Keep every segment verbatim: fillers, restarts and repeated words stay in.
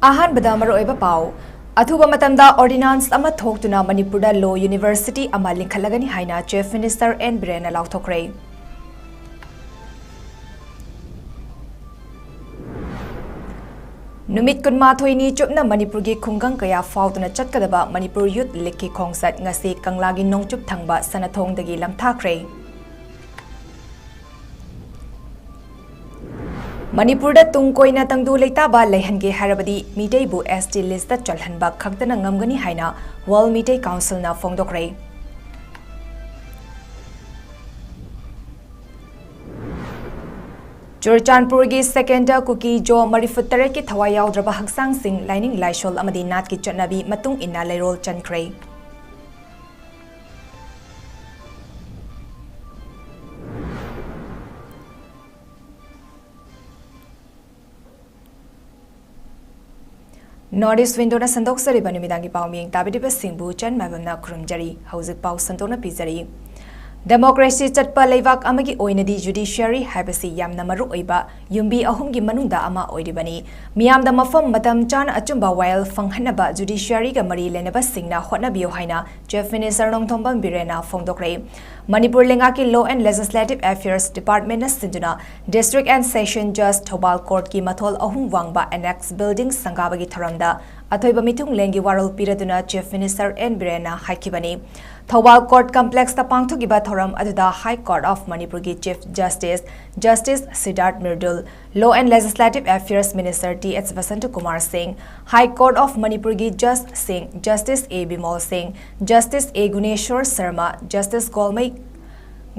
ꯑꯍꯥꯟꯕꯗ ꯃꯔꯨꯑꯣꯏꯕ ꯄꯥꯎ꯫ ꯑꯊꯨꯕ ꯃꯇꯝꯗ ordinance ꯑꯃ ꯊꯣꯛꯇꯨꯅ ꯃꯅꯤꯄꯨꯔꯗ law university ꯑꯃ ꯂꯤꯡꯈꯠꯂꯒꯅꯤ ꯍꯥꯏꯅ Chief Minister N ꯕꯤꯔꯦꯟꯅ ꯂꯥꯎꯊꯣꯛꯈ꯭ꯔꯦ꯫ ꯅꯨꯃꯤꯠ ꯀꯨꯟꯃꯥꯊꯣꯏꯅꯤ ꯆꯨꯞꯅ ꯃꯅꯤꯄꯨꯔꯒꯤ ꯈꯨꯡꯒꯪ ꯀꯌꯥ ꯐꯥꯎꯗꯨꯅ ꯆꯠꯀꯗꯕ ꯃꯅꯤꯄꯨꯔ Youth Leagueꯀꯤ ꯈꯣꯡꯆꯠ ꯉꯁꯤ ꯀꯪꯂꯥꯒꯤ ꯅꯣꯡꯆꯨꯞ ꯊꯪꯕ ꯁꯅꯊꯣꯡꯗꯒꯤ ꯂꯝꯊꯥꯈ꯭ꯔꯦ꯫ ꯃꯅꯤꯄꯨꯔꯗ ꯇꯨꯡ ꯀꯣꯏꯅ ꯇꯪꯗꯨ ꯂꯩꯇꯥꯕ ꯂꯩꯍꯟꯒꯦ ꯍꯥꯏꯔꯕꯗꯤ ꯃꯤꯇꯩꯕꯨ S T listꯇ ꯆꯜꯍꯟꯕ ꯈꯛꯇꯅ ꯉꯝꯒꯅꯤ ꯍꯥꯏꯅ World ꯃꯤꯇꯩ Councilꯅ ꯐꯣꯡꯗꯣꯛꯈ꯭ꯔꯦ꯫ ꯆꯨꯔꯆꯥꯟꯄꯨꯔꯒꯤ ꯁꯦꯀꯦꯟꯗ ꯀꯨꯀꯤ ꯖꯣ ꯃꯔꯤꯐꯨꯇꯔꯦꯠꯀꯤ ꯊꯋꯥꯏ ꯌꯥꯎꯗ꯭ꯔꯕ ꯍꯛꯆꯥꯡꯁꯤꯡ ꯂꯥꯏꯅꯤꯡ ꯂꯥꯏꯁꯣꯜ ꯑꯃꯗꯤ ꯅꯥꯠꯀꯤ ꯆꯠꯅꯕꯤ ꯃꯇꯨꯡ ꯏꯟꯅ ꯂꯩꯔꯣꯜ ꯆꯟꯈ꯭ꯔꯦ꯫ North East Windowꯅ ꯁꯟꯗꯣꯛꯆꯔꯤꯕ ꯅꯨꯃꯤꯗꯥꯡꯒꯤ ꯄꯥꯎ ꯃꯤꯌꯦꯡ ꯇꯥꯕꯤꯔꯤꯕꯁꯤꯡꯕꯨ ꯆꯟ ꯃꯥꯏꯕꯝꯅ ꯈꯨꯔꯨꯝꯖꯔꯤ꯫ ꯍꯧꯖꯤꯛ ꯄꯥꯎ ꯁꯟꯗꯣꯛꯅ ꯄꯤꯖꯔꯤ꯫ Democracy ꯆꯠꯄ ꯂꯩꯕꯥꯛ ꯑꯃꯒꯤ ꯑꯣꯏꯅꯗꯤ judiciary ꯍꯥꯏꯕꯁꯤ ꯌꯥꯝꯅ ꯃꯔꯨ ꯑꯣꯏꯕ ꯌꯨꯝꯕꯤ ꯑꯍꯨꯝꯒꯤ ꯃꯅꯨꯡꯗ ꯑꯃ ꯑꯣꯏꯔꯤꯕꯅꯤ꯫ ꯃꯤꯌꯥꯝꯗ ꯃꯐꯝ ꯃꯇꯝ ꯆꯥꯅ ꯑꯆꯨꯝꯕ ꯋꯥꯌꯦꯜ ꯐꯪꯍꯟꯅꯕ judiciaryꯒ ꯃꯔꯤ ꯂꯩꯅꯕꯁꯤꯡꯅ ꯍꯣꯠꯅꯕꯤꯌꯨ ꯍꯥꯏꯅ Chief Minister ꯅꯣꯡꯊꯣꯝꯕꯝ ꯕꯤꯔꯦꯟꯅ ꯐꯣꯡꯗꯣꯛꯈ꯭ꯔꯦ꯫ ꯃꯅꯤꯄꯨꯔ ꯂꯩꯉꯥꯛꯀꯤ Law and Legislative Affairs Departmentꯅ ꯁꯤꯟꯗꯨꯅ District and Session Judge Thoubal Courtꯀꯤ ꯃꯊꯣꯜ ꯑꯍꯨꯝ ꯋꯥꯡꯕ Annex Building ꯁꯪꯒꯥꯕꯒꯤ ꯊꯧꯔꯝꯗ ꯑꯊꯣꯏꯕ ꯃꯤꯊꯨꯡꯂꯦꯟꯒꯤ ꯋꯥꯔꯣꯜ ꯄꯤꯔꯗꯨꯅ Chief Minister N ꯕꯤꯔꯦꯟꯅ ꯍꯥꯏꯈꯤꯕꯅꯤ꯫ Thoubal Court Complexꯇ ꯄꯥꯡꯊꯣꯛꯈꯤꯕ ꯊꯧꯔꯝ ꯑꯗꯨꯗ High Court of ꯃꯅꯤꯄꯨꯔꯒꯤ Chief Justice, Justice ꯁꯤꯗꯥꯔꯊ ꯃꯤꯔꯗꯨꯜ, Law and Legislative Affairs Minister T H Basanta Kumar ꯁꯤꯡ, High Court of ꯃꯅꯤꯄꯨꯔꯒꯤ Judgeꯁꯤꯡ Justice A ꯕꯤꯃꯣꯜ ꯁꯤꯡ, Justice A Guneshor Sharma, Justice ꯒꯣꯜꯃꯩ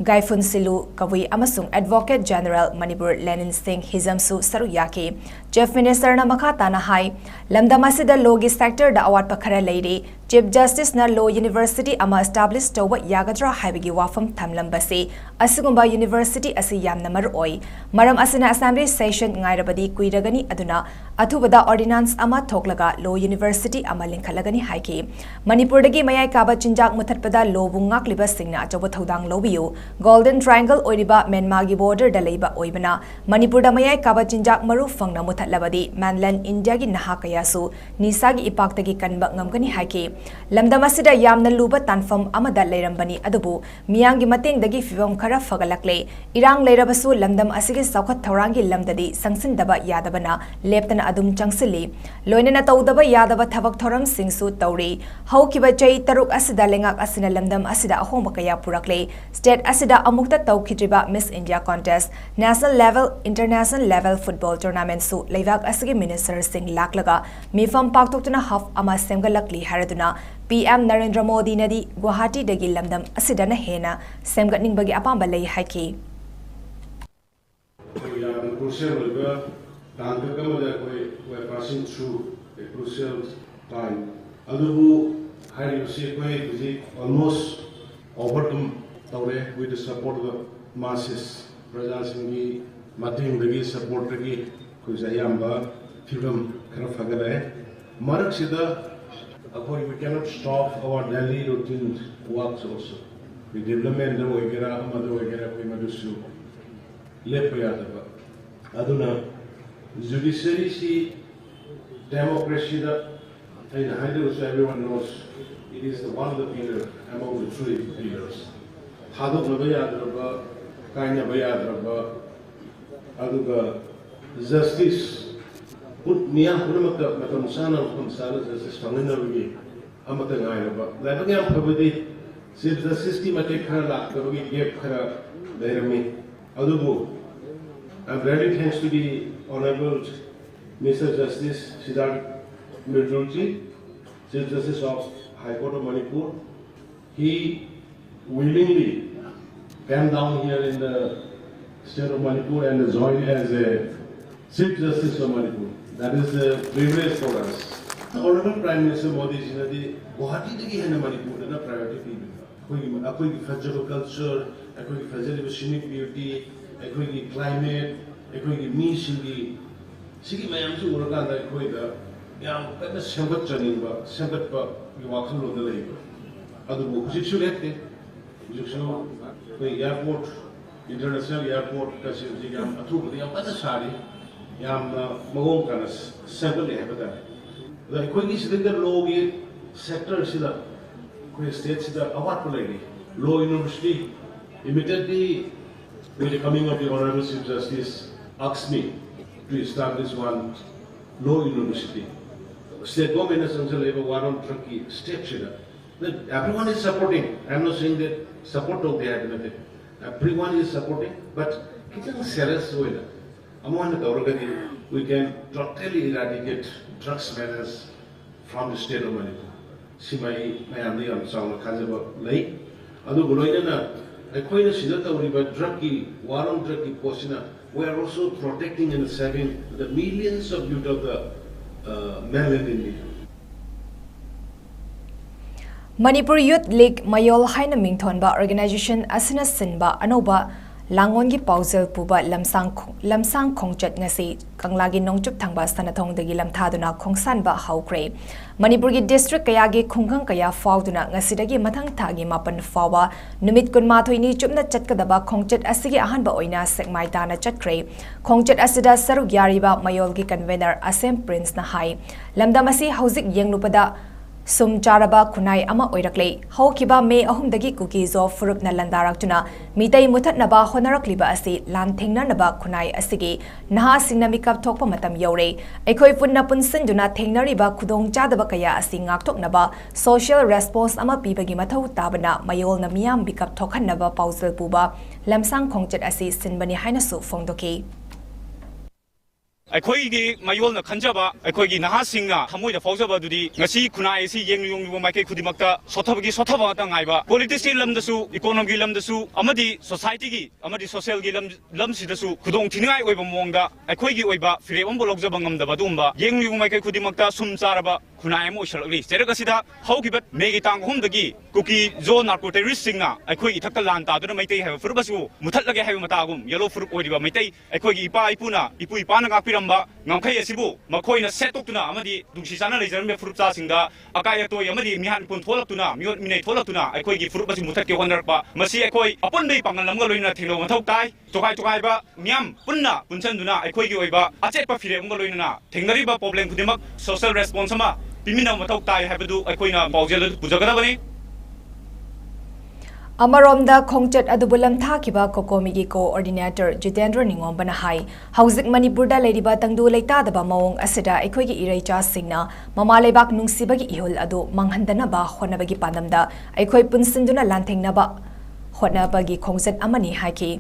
ꯒꯥꯏꯐꯨꯟꯁꯤꯂꯨ ꯀꯕꯨꯏ ꯑꯃꯁꯨꯡ Advocate General ꯃꯅꯤꯄꯨꯔ ꯂꯦꯅꯤꯟ ꯁꯤꯡ ꯍꯤꯖꯝꯁꯨ ꯁꯔꯨꯛ ꯌꯥꯈꯤ꯫ Chief Ministerꯅ ꯃꯈꯥ ꯇꯥꯅ ꯍꯥꯏ, ꯂꯝꯗꯝ ꯑꯁꯤꯗ lawꯒꯤ sectorꯗ ꯑꯋꯥꯠꯄ ꯈꯔ ꯂꯩꯔꯤ꯫ Chief Justiceꯅ law university ꯑꯃ establish ꯇꯧꯕ ꯌꯥꯒꯗ꯭ꯔꯥ ꯍꯥꯏꯕꯒꯤ ꯋꯥꯐꯝ ꯊꯝꯂꯝꯕꯁꯤ ꯑꯁꯤꯒꯨꯝꯕ university ꯑꯁꯤ ꯌꯥꯝꯅ ꯃꯔꯨ ꯑꯣꯏ꯫ ꯃꯔꯝ ꯑꯁꯤꯅ Assembly Session ꯉꯥꯏꯔꯕꯗꯤ ꯀꯨꯏꯔꯒꯅꯤ, ꯑꯗꯨꯅ ꯑꯊꯨꯕꯗ ordinance ꯑꯃ ꯊꯣꯛꯂꯒ law university ꯑꯃ ꯂꯤꯡꯈꯠꯂꯒꯅꯤ ꯍꯥꯏꯈꯤ꯫ ꯃꯅꯤꯄꯨꯔꯗꯒꯤ ꯃꯌꯥꯏ ꯀꯥꯕ ꯆꯤꯟꯖꯥꯛ ꯃꯨꯊꯠꯄꯗ lawꯕꯨ ꯉꯥꯛꯂꯤꯕꯁꯤꯡꯅ ꯑꯆꯧꯕ ꯊꯧꯗꯥꯡ ꯂꯧꯕꯤꯌꯨ꯫ Golden Triangle ꯑꯣꯏꯔꯤꯕ ꯃ꯭ꯌꯥꯟꯃꯥꯔꯒꯤ borderꯗ ꯂꯩꯕ ꯑꯣꯏꯕꯅ ꯃꯅꯤꯄꯨꯔꯗ ꯃꯌꯥꯏ ꯀꯥꯕ ꯆꯤꯟꯖꯥꯛ ꯃꯔꯨ ꯐꯪꯅ ꯃꯨꯊꯠ ꯂꯕꯗꯤ mainland India ꯒꯤ ꯅꯍꯥ ꯀꯌꯥꯁꯨ ꯅꯤꯁꯥꯒꯤ ꯏꯄꯥꯛꯇꯒꯤ ꯀꯟꯕ ꯉꯝꯒꯅꯤ ꯍꯥꯏꯈꯤ꯫ ꯂꯝꯗꯝ ꯑꯁꯤꯗ ꯌꯥꯝꯅ ꯂꯨꯕ ꯇꯥꯟꯐꯝ ꯑꯃꯗ ꯂꯩꯔꯝꯕꯅꯤ, ꯑꯗꯨꯕꯨ ꯃꯤꯌꯥꯝꯒꯤ ꯃꯇꯦꯡꯗꯒꯤ ꯐꯤꯚꯝ ꯈꯔ ꯐꯒꯠꯂꯛꯂꯦ꯫ ꯏꯔꯥꯡ ꯂꯩꯔꯕꯁꯨ ꯂꯝꯗꯝ ꯑꯁꯤꯒꯤ ꯆꯥꯎꯈꯠ ꯊꯧꯔꯥꯡꯒꯤ ꯂꯝꯗꯗꯤ ꯆꯪꯁꯤꯟꯗꯕ ꯌꯥꯗꯕꯅ ꯂꯦꯞꯇꯅ ꯑꯗꯨꯝ ꯆꯪꯁꯤꯜꯂꯤ꯫ ꯂꯣꯏꯅꯅ ꯇꯧꯗꯕ ꯌꯥꯗꯕ ꯊꯕꯛ ꯊꯧꯔꯝꯁꯤꯡꯁꯨ ꯇꯧꯔꯤ꯫ ꯍꯧꯈꯤꯕ ꯆꯍꯤ ꯇꯔꯨꯛ ꯑꯁꯤꯗ ꯂꯩꯉꯥꯛ ꯑꯁꯤꯅ ꯂꯝꯗꯝ ꯑꯁꯤꯗ ꯑꯍꯣꯡꯕ ꯀꯌꯥ ꯄꯨꯔꯛꯂꯦ꯫ State ꯑꯁꯤꯗ ꯑꯃꯨꯛꯇ ꯇꯧꯈꯤꯗ꯭ꯔꯤꯕ Miss India Contest, National Level, International Level Football Tournament ꯁꯨ ꯂꯩꯕꯥꯛ ꯑꯁꯤꯒꯤ minister ꯁꯤꯡ ꯂꯥꯛꯂꯒ ꯃꯤꯐꯝ ꯄꯥꯡꯊꯣꯛꯇꯨꯅ ꯍꯞ ꯑꯃ ꯁꯦꯝꯒꯠꯂꯛꯂꯤ ꯍꯥꯏꯔꯗꯨꯅ P M ꯅꯔꯦꯟꯗ꯭ꯔ ꯃꯣꯗꯤꯅꯗꯤ ꯒꯨꯋꯥꯍꯥꯇꯤꯗꯒꯤ ꯂꯝꯗꯝ ꯑꯁꯤꯗꯅ ꯍꯦꯟꯅ ꯁꯦꯝꯒꯠꯅꯤꯡꯕꯒꯤ ꯑꯄꯥꯝꯕ ꯂꯩ ꯍꯥꯏꯈꯤ꯫ ꯑꯩꯈꯣꯏ ꯌꯥꯝꯅ crucial ꯑꯣꯏꯕ ꯇꯥꯡꯀꯛ ꯑꯃꯗ ꯑꯩꯈꯣꯏ we are passing through a crucial time. ꯑꯗꯨꯕꯨ ꯍꯥꯏꯔꯤꯕꯁꯤ ꯑꯩꯈꯣꯏ ꯍꯧꯖꯤꯛ almost overcome ꯇꯧꯔꯦ with the support of the masses. ꯄ꯭ꯔꯖꯥꯁꯤꯡꯒꯤ ꯃꯇꯦꯡꯗꯒꯤ, supportꯇꯒꯤ ꯑꯩꯈꯣꯏꯁꯦ ꯑꯌꯥꯝꯕ ꯐꯤꯕꯝ ꯈꯔ ꯐꯒꯠꯂꯛꯑꯦ꯫ ꯃꯔꯛꯁꯤꯗ ꯑꯩꯈꯣꯏ we cannot stop our daily routine works also. ꯑꯩꯈꯣꯏ developmentꯗ ꯑꯣꯏꯒꯦꯔꯥ, ꯑꯃꯗ ꯑꯣꯏꯒꯦꯔꯥ, ꯑꯩꯈꯣꯏ ꯃꯗꯨꯁꯨ ꯂꯦꯞꯄ ꯌꯥꯗꯕ꯫ ꯑꯗꯨꯅ judiciaryꯁꯤ democracyꯗ, ꯑꯩꯅ ꯍꯥꯏꯗꯧꯁꯨ, everyone knows, it is the one of the pillar among the three pillars. ꯊꯥꯗꯣꯛꯅꯕ ꯌꯥꯗ꯭ꯔꯕ, ꯀꯥꯏꯅꯕ ꯌꯥꯗ꯭ꯔꯕ, ꯑꯗꯨꯒ justice ꯄꯨꯝ-, ꯃꯤꯌꯥꯝ ꯄꯨꯝꯅꯃꯛꯇ ꯃꯇꯝ ꯆꯥꯅ, ꯃꯐꯝ ꯆꯥꯅ justice ꯐꯪꯍꯟꯅꯕꯒꯤ ꯑꯃꯠꯇ ꯉꯥꯏꯔꯕ꯫ ꯂꯥꯏꯕꯛ ꯌꯥꯝ ꯐꯕꯗꯤ Chief Justiceꯀꯤ ꯃꯇꯦꯛ ꯈꯔ ꯂꯥꯛꯇꯕꯒꯤ gap ꯈꯔ ꯂꯩꯔꯝꯃꯤ꯫ ꯑꯗꯨꯕꯨ I'm really thanks to the Honorable Mister Justice Siddharth Mirjulji, Chief Justice of High Court of Manipur. He willingly came down here in the state of Manipur and joined as a Chief Justice of Manipur. That is a privilege for us. Honorable Prime Minister Modi ꯁꯤꯅꯗꯤ ꯒꯨꯋꯥꯍꯥꯇꯤꯗꯒꯤ ꯍꯦꯟꯅ ꯃꯅꯤꯄꯨꯔꯗꯅ priority ꯄꯤꯕꯤꯕ꯫ ꯑꯩꯈꯣꯏꯒꯤ, ꯑꯩꯈꯣꯏꯒꯤ ꯐꯖꯕ culture, ꯑꯩꯈꯣꯏꯒꯤ ꯐꯖꯔꯤꯕ scenic beauty, ꯑꯩꯈꯣꯏꯒꯤ climate, ꯑꯩꯈꯣꯏꯒꯤ ꯃꯤꯁꯤꯡꯒꯤ, ꯁꯤꯒꯤ ꯃꯌꯥꯝꯁꯤ ꯎꯔꯀꯥꯟꯗ ꯑꯩꯈꯣꯏꯗ ꯌꯥꯝ ꯀꯟꯅ ꯁꯦꯝꯒꯠꯆꯅꯤꯡꯕ, ꯁꯦꯝꯒꯠꯄꯒꯤ ꯋꯥꯈꯜꯂꯣꯟꯗ ꯂꯩꯕ꯫ ꯑꯗꯨꯕꯨ ꯍꯧꯖꯤꯛꯁꯨ ꯂꯦꯞꯇꯦ꯫ ꯍꯧꯖꯤꯛꯁꯨ ꯑꯩꯈꯣꯏ airport, international airportꯀꯁꯤ ꯍꯧꯖꯤꯛ ꯌꯥꯝ ꯑꯊꯨꯕꯗ ꯌꯥꯝ ꯀꯟꯅ ꯁꯥꯔꯤ꯫ ꯌꯥꯝꯅ ꯃꯑꯣꯡ ꯇꯥꯅ ꯁꯦꯝꯒꯠꯂꯦ ꯍꯥꯏꯕ ꯇꯥꯔꯦ꯫ ꯑꯗꯣ ꯑꯩꯈꯣꯏꯒꯤ ꯁꯤꯗꯩꯗ ꯂꯣꯒꯤ ꯁꯦꯛꯇꯔꯁꯤꯗ ꯑꯩꯈꯣꯏ ꯁ꯭ꯇꯦꯠꯁꯤꯗ ꯑꯋꯥꯠꯄ ꯂꯩꯔꯤ꯫ Law University, immediately with the coming of the Honorable Chief Justice, asked me to establish one law university. State government ꯅ ꯆꯪꯁꯤꯜꯂꯛꯏꯕ ꯋꯥꯔꯣꯜ ꯇ꯭ꯔꯛꯀꯤ ꯁ꯭ꯇꯦꯠꯁꯤꯗ, everyone is supporting. I am not saying that support ꯇꯧꯗꯦ ꯍꯥꯏꯕ ꯅꯠꯇꯦ꯫ Everyone is supporting, but ꯈꯤꯇꯪ serious ꯑꯣꯏꯅ ꯑꯃ ꯑꯣꯏꯅ ꯇꯧꯔꯒꯗꯤ, we can totally eradicate drugs menace from the state of Manipur. ꯁꯤꯃ ꯑꯩ ꯃꯌꯥꯝꯗ ꯌꯥꯝ ꯆꯥꯎꯅ ꯊꯥꯖꯕ ꯂꯩ꯫ ꯑꯗꯨꯒ ꯂꯣꯏꯅꯅ ꯑꯩꯈꯣꯏꯅ ꯁꯤꯗ ꯇꯧꯔꯤꯕ ꯗ꯭ꯔꯛꯀꯤ, ꯋꯥꯔꯣꯜ ꯇ꯭ꯔꯛꯀꯤ ꯄꯣꯠꯁꯤꯅ, we are also protecting and saving the millions of youth of the uh, mainland India. Manipur youth league ꯃꯌꯣꯜ ꯍꯥꯏꯅ ꯃꯤꯡꯊꯣꯟꯕ ꯑꯣꯔꯒꯅꯥꯏꯖꯦꯁꯟ ꯑꯁꯤꯅ ꯁꯤꯟꯕ ꯑꯅꯧꯕ ꯂꯥꯡꯑꯣꯟꯒꯤ ꯄꯥꯎꯖꯦꯜ ꯄꯨꯕ ꯂꯝꯁꯥꯡ ꯂꯝꯁꯥꯡ ꯈꯣꯡꯆꯠ ꯉꯁꯤ ꯀꯪꯂꯥꯒꯤ ꯅꯣꯡꯆꯨꯞ ꯊꯪꯕ ꯁꯅꯥꯊꯣꯡꯗꯒꯤ ꯂꯝꯊꯥꯗꯨꯅ ꯈꯣꯡꯁꯥꯟꯕ ꯍꯧꯈ꯭ꯔꯦ꯫ ꯃꯅꯤꯄꯨꯔꯒꯤ ꯗꯤꯁꯇ꯭ꯔꯤꯛ ꯀꯌꯥꯒꯤ ꯈꯨꯡꯒꯪ ꯀꯌꯥ ꯐꯥꯎꯗꯨꯅ ꯉꯁꯤꯗꯒꯤ ꯃꯊꯪ ꯊꯥꯒꯤ ꯃꯥꯄꯟ ꯐꯥꯎꯕ ꯅꯨꯃꯤꯠ ꯀꯨꯟꯃꯥꯊꯣꯏꯅꯤ ꯆꯨꯞꯅ ꯆꯠꯀꯗꯕ ꯈꯣꯡꯆꯠ ꯑꯁꯤꯒꯤ ꯑꯍꯥꯟꯕ ꯑꯣꯏꯅ ꯁꯦꯛꯃꯥꯏ ꯇꯥꯟꯅ ꯆꯠꯈ꯭ꯔꯦ꯫ ꯈꯣꯡꯆꯠ ꯑꯁꯤꯗ ꯁꯔꯨꯛ ꯌꯥꯔꯤꯕ ꯃꯌꯣꯜꯒꯤ ꯀꯟꯚꯦꯅꯔ ꯑꯁꯦꯝ ꯄ꯭ꯔꯤꯟꯁꯅ ꯍꯥꯏ, ꯂꯝꯗꯝ ꯑꯁꯤ ꯍꯧꯖꯤꯛ ꯌꯦꯡꯂꯨꯕꯗ ꯁꯨꯝ ꯆꯥꯔꯕ ꯈꯨꯟꯅꯥꯏ ꯑꯃ ꯑꯣꯏꯔꯛꯂꯦ꯫ ꯍꯧꯈꯤꯕ ꯃꯦ ꯑꯍꯨꯝꯗꯒꯤ ꯀꯨꯀꯤ ꯖꯣ ꯐꯨꯔꯨꯞꯅ ꯂꯥꯟꯗꯥꯔꯛꯇꯨꯅ ꯃꯤꯇꯩ ꯃꯨꯊꯠꯅꯕ ꯍꯣꯠꯅꯔꯛꯂꯤꯕ ꯑꯁꯤ ꯂꯥꯟꯊꯦꯡꯅꯅꯕ ꯈꯨꯟꯅꯥꯏ ꯑꯁꯤꯒꯤ ꯅꯍꯥꯁꯤꯡꯅ ꯃꯤꯀꯞ ꯊꯣꯛꯄ ꯃꯇꯝ ꯌꯧꯔꯦ꯫ ꯑꯩꯈꯣꯏ ꯄꯨꯟꯅ ꯄꯨꯟꯁꯤꯟꯗꯨꯅ ꯊꯦꯡꯅꯔꯤꯕ ꯈꯨꯗꯣꯡꯆꯥꯗꯕ ꯀꯌꯥ ꯑꯁꯤ ꯉꯥꯛꯊꯣꯛꯅꯕ social response ꯑꯃ ꯄꯤꯕꯒꯤ ꯃꯊꯧ ꯇꯥꯕꯅ ꯃꯌꯣꯜꯅ ꯃꯤꯌꯥꯝ ꯃꯤꯀꯞ ꯊꯣꯛꯍꯟꯅꯕ ꯄꯥꯎꯖꯦꯜ ꯄꯨꯕ ꯂꯝꯁꯥꯡ ꯈꯣꯡꯆꯠ ꯑꯁꯤ ꯁꯤꯟꯕꯅꯤ ꯍꯥꯏꯅꯁꯨ ꯐꯣꯡꯗꯣꯛꯈꯤ꯫ ꯑꯩꯈꯣꯏꯒꯤ ꯃꯌꯣꯜꯅ ꯈꯟꯖꯕ, ꯑꯩꯈꯣꯏꯒꯤ ꯅꯍꯥꯁꯤꯡꯅ ꯊꯃꯣꯏꯗ ꯐꯥꯎꯖꯕ ꯑꯗꯨꯗꯤ ꯉꯁꯤ ꯈꯨꯟꯅꯥꯏ ꯑꯁꯤ ꯌꯦꯡꯂꯨ ꯌꯦꯡꯂꯨꯕ ꯃꯥꯏꯀꯩ ꯈꯨꯗꯤꯡꯃꯛꯇ ꯁꯣꯠꯊꯕꯒꯤ ꯁꯣꯠꯊꯕ ꯉꯥꯛꯇ ꯉꯥꯏꯕ, ꯄꯣꯂꯤꯇꯤꯛꯁꯀꯤ ꯂꯝꯗꯁꯨ, ꯏꯀꯣꯅꯣꯃꯤꯒꯤ ꯂꯝꯗꯁꯨ ꯑꯃꯗꯤ ꯁꯣꯁꯥꯏꯇꯤꯒꯤ ꯑꯃꯗꯤ ꯁꯣꯁꯤꯌꯦꯜꯒꯤ ꯂꯝ ꯂꯝꯁꯤꯗꯁꯨ ꯈꯨꯗꯣꯡ ꯊꯤꯅꯤꯡꯉꯥꯏ ꯑꯣꯏꯕ ꯃꯑꯣꯡꯗ ꯑꯩꯈꯣꯏꯒꯤ ꯑꯣꯏꯕ ꯐꯤꯔꯦꯞ ꯑꯃꯕꯨ ꯂꯧꯖꯕ ꯉꯝꯗꯕ ꯑꯗꯨꯒꯨꯝꯕ ꯌꯦꯡꯂꯨ ꯌꯦꯡꯂꯨꯕ ꯃꯥꯏꯀꯩ ꯈꯨꯗꯤꯡꯃꯛꯇ ꯁꯨꯝ ꯆꯥꯔꯕ ꯈꯨꯟꯅꯥꯏ ꯑꯃ ꯑꯣꯏꯁꯜꯂꯛꯂꯤ꯫ ꯆꯩꯔꯛ ꯑꯁꯤꯗ ꯍꯧꯈꯤꯕ ꯃꯦꯒꯤ ꯇꯥꯡ ꯑꯍꯨꯝꯗꯒꯤ ꯀꯨꯀꯤ ꯖꯣ ꯅꯥꯔꯀꯣ ꯇꯦꯔꯣꯔꯤꯁꯁꯤꯡꯅ ꯑꯩꯈꯣꯏ ꯏꯊꯛꯇ ꯂꯥꯟ ꯇꯥꯗꯨꯅ ꯃꯩꯇꯩ ꯍꯥꯏꯕ ꯐꯨꯔꯨꯞ ꯑꯁꯤꯕꯨ ꯃꯨꯊꯠꯂꯒꯦ ꯍꯥꯏꯕ ꯃꯇꯥꯒꯨꯝ ꯌꯦꯂꯣ ꯐꯨꯔꯨꯞ ꯑꯣꯏꯔꯤꯕ ꯃꯩꯇꯩ ꯑꯩꯈꯣꯏꯒꯤ ꯏꯄꯥ ꯏꯄꯨꯅ ꯏꯄꯨ ꯏꯄꯥꯅ ꯉꯥꯛꯄꯤꯔꯝꯕ ꯉꯝꯈꯩ ꯑꯁꯤꯕꯨ ꯃꯈꯣꯏꯅ ꯁꯦꯠꯇꯣꯛꯇꯨꯅ ꯑꯃꯗꯤ ꯅꯨꯡꯁꯤ ꯆꯥꯟꯅ ꯂꯩꯖꯔꯝꯕ ꯐꯨꯔꯨꯞ ꯆꯥꯁꯤꯡꯗ ꯑꯀꯥꯏ ꯑꯇꯣꯏ ꯑꯃꯗꯤ ꯃꯤꯍꯥꯠ ꯃꯤꯄꯨꯟ ꯊꯣꯛꯂꯛꯇꯨꯅ, ꯃꯤꯑꯣꯠ ꯃꯤꯅꯩ ꯊꯣꯛꯂꯛꯇꯨꯅ ꯑꯩꯈꯣꯏꯒꯤ ꯐꯨꯔꯨꯞ ꯑꯁꯤ ꯃꯨꯊꯠꯀꯦ ꯍꯣꯠꯅꯔꯛꯄ, ꯃꯁꯤ ꯑꯩꯈꯣꯏ ꯑꯄꯨꯟꯕꯒꯤ ꯄꯥꯡꯒꯜ ꯑꯃꯒ ꯂꯣꯏꯅꯅ ꯊꯦꯡꯅꯕ ꯃꯊꯧ ꯇꯥꯏ꯫ ꯇꯣꯈꯥꯏ ꯇꯣꯈꯥꯏꯕ ꯃꯤꯌꯥꯝ ꯄꯨꯟꯅ ꯄꯨꯟꯁꯤꯟꯗꯨꯅ ꯑꯩꯈꯣꯏꯒꯤ ꯑꯣꯏꯕ ꯑꯆꯦꯠꯄ ꯐꯤꯔꯦꯞ ꯑꯃꯒ ꯂꯣꯏꯅꯅ ꯊꯦꯡꯅꯔꯤꯕ problem ꯈꯨꯗꯤꯡꯃꯛ social response ꯑꯃ ꯄꯤꯃꯤꯟꯅꯕ ꯃꯊꯧ ꯇꯥꯏ ꯍꯥꯏꯕꯗꯨ ꯑꯩꯈꯣꯏꯅ ꯄꯥꯎꯖꯦꯜ ꯑꯗꯨ ꯄꯨꯖꯒꯗꯕꯅꯤ꯫ ꯑꯃꯔꯣꯝꯗ, ꯈꯣꯡꯆꯠ ꯑꯗꯨꯕꯨ ꯂꯝꯊꯥꯈꯤꯕ ꯀꯣꯀꯣꯃꯤꯒꯤ coordinator ꯖꯤꯇꯦꯟꯗ꯭ꯔ ꯅꯤꯉꯣꯝꯕꯅ ꯍꯥꯏ, ꯍꯧꯖꯤꯛ ꯃꯅꯤꯄꯨꯔꯗ ꯂꯩꯔꯤꯕ ꯇꯪꯗꯨ ꯂꯩꯇꯥꯗꯕ ꯃꯑꯣꯡ ꯑꯁꯤꯗ ꯑꯩꯈꯣꯏꯒꯤ ꯏꯔꯩꯆꯥꯁꯤꯡꯅ ꯃꯃꯥ ꯂꯩꯕꯥꯛ ꯅꯨꯡꯁꯤꯕꯒꯤ ꯏꯍꯨꯜ ꯑꯗꯨ ꯃꯥꯡꯍꯟꯗꯅꯕ ꯍꯣꯠꯅꯕꯒꯤ ꯄꯥꯟꯗꯝꯗ ꯑꯩꯈꯣꯏ ꯄꯨꯟꯁꯤꯟꯗꯨꯅ ꯂꯥꯟꯊꯦꯡꯅꯕ ꯍꯣꯠꯅꯕꯒꯤ ꯈꯣꯡꯆꯠ ꯑꯃꯅꯤ ꯍꯥꯏꯈꯤ꯫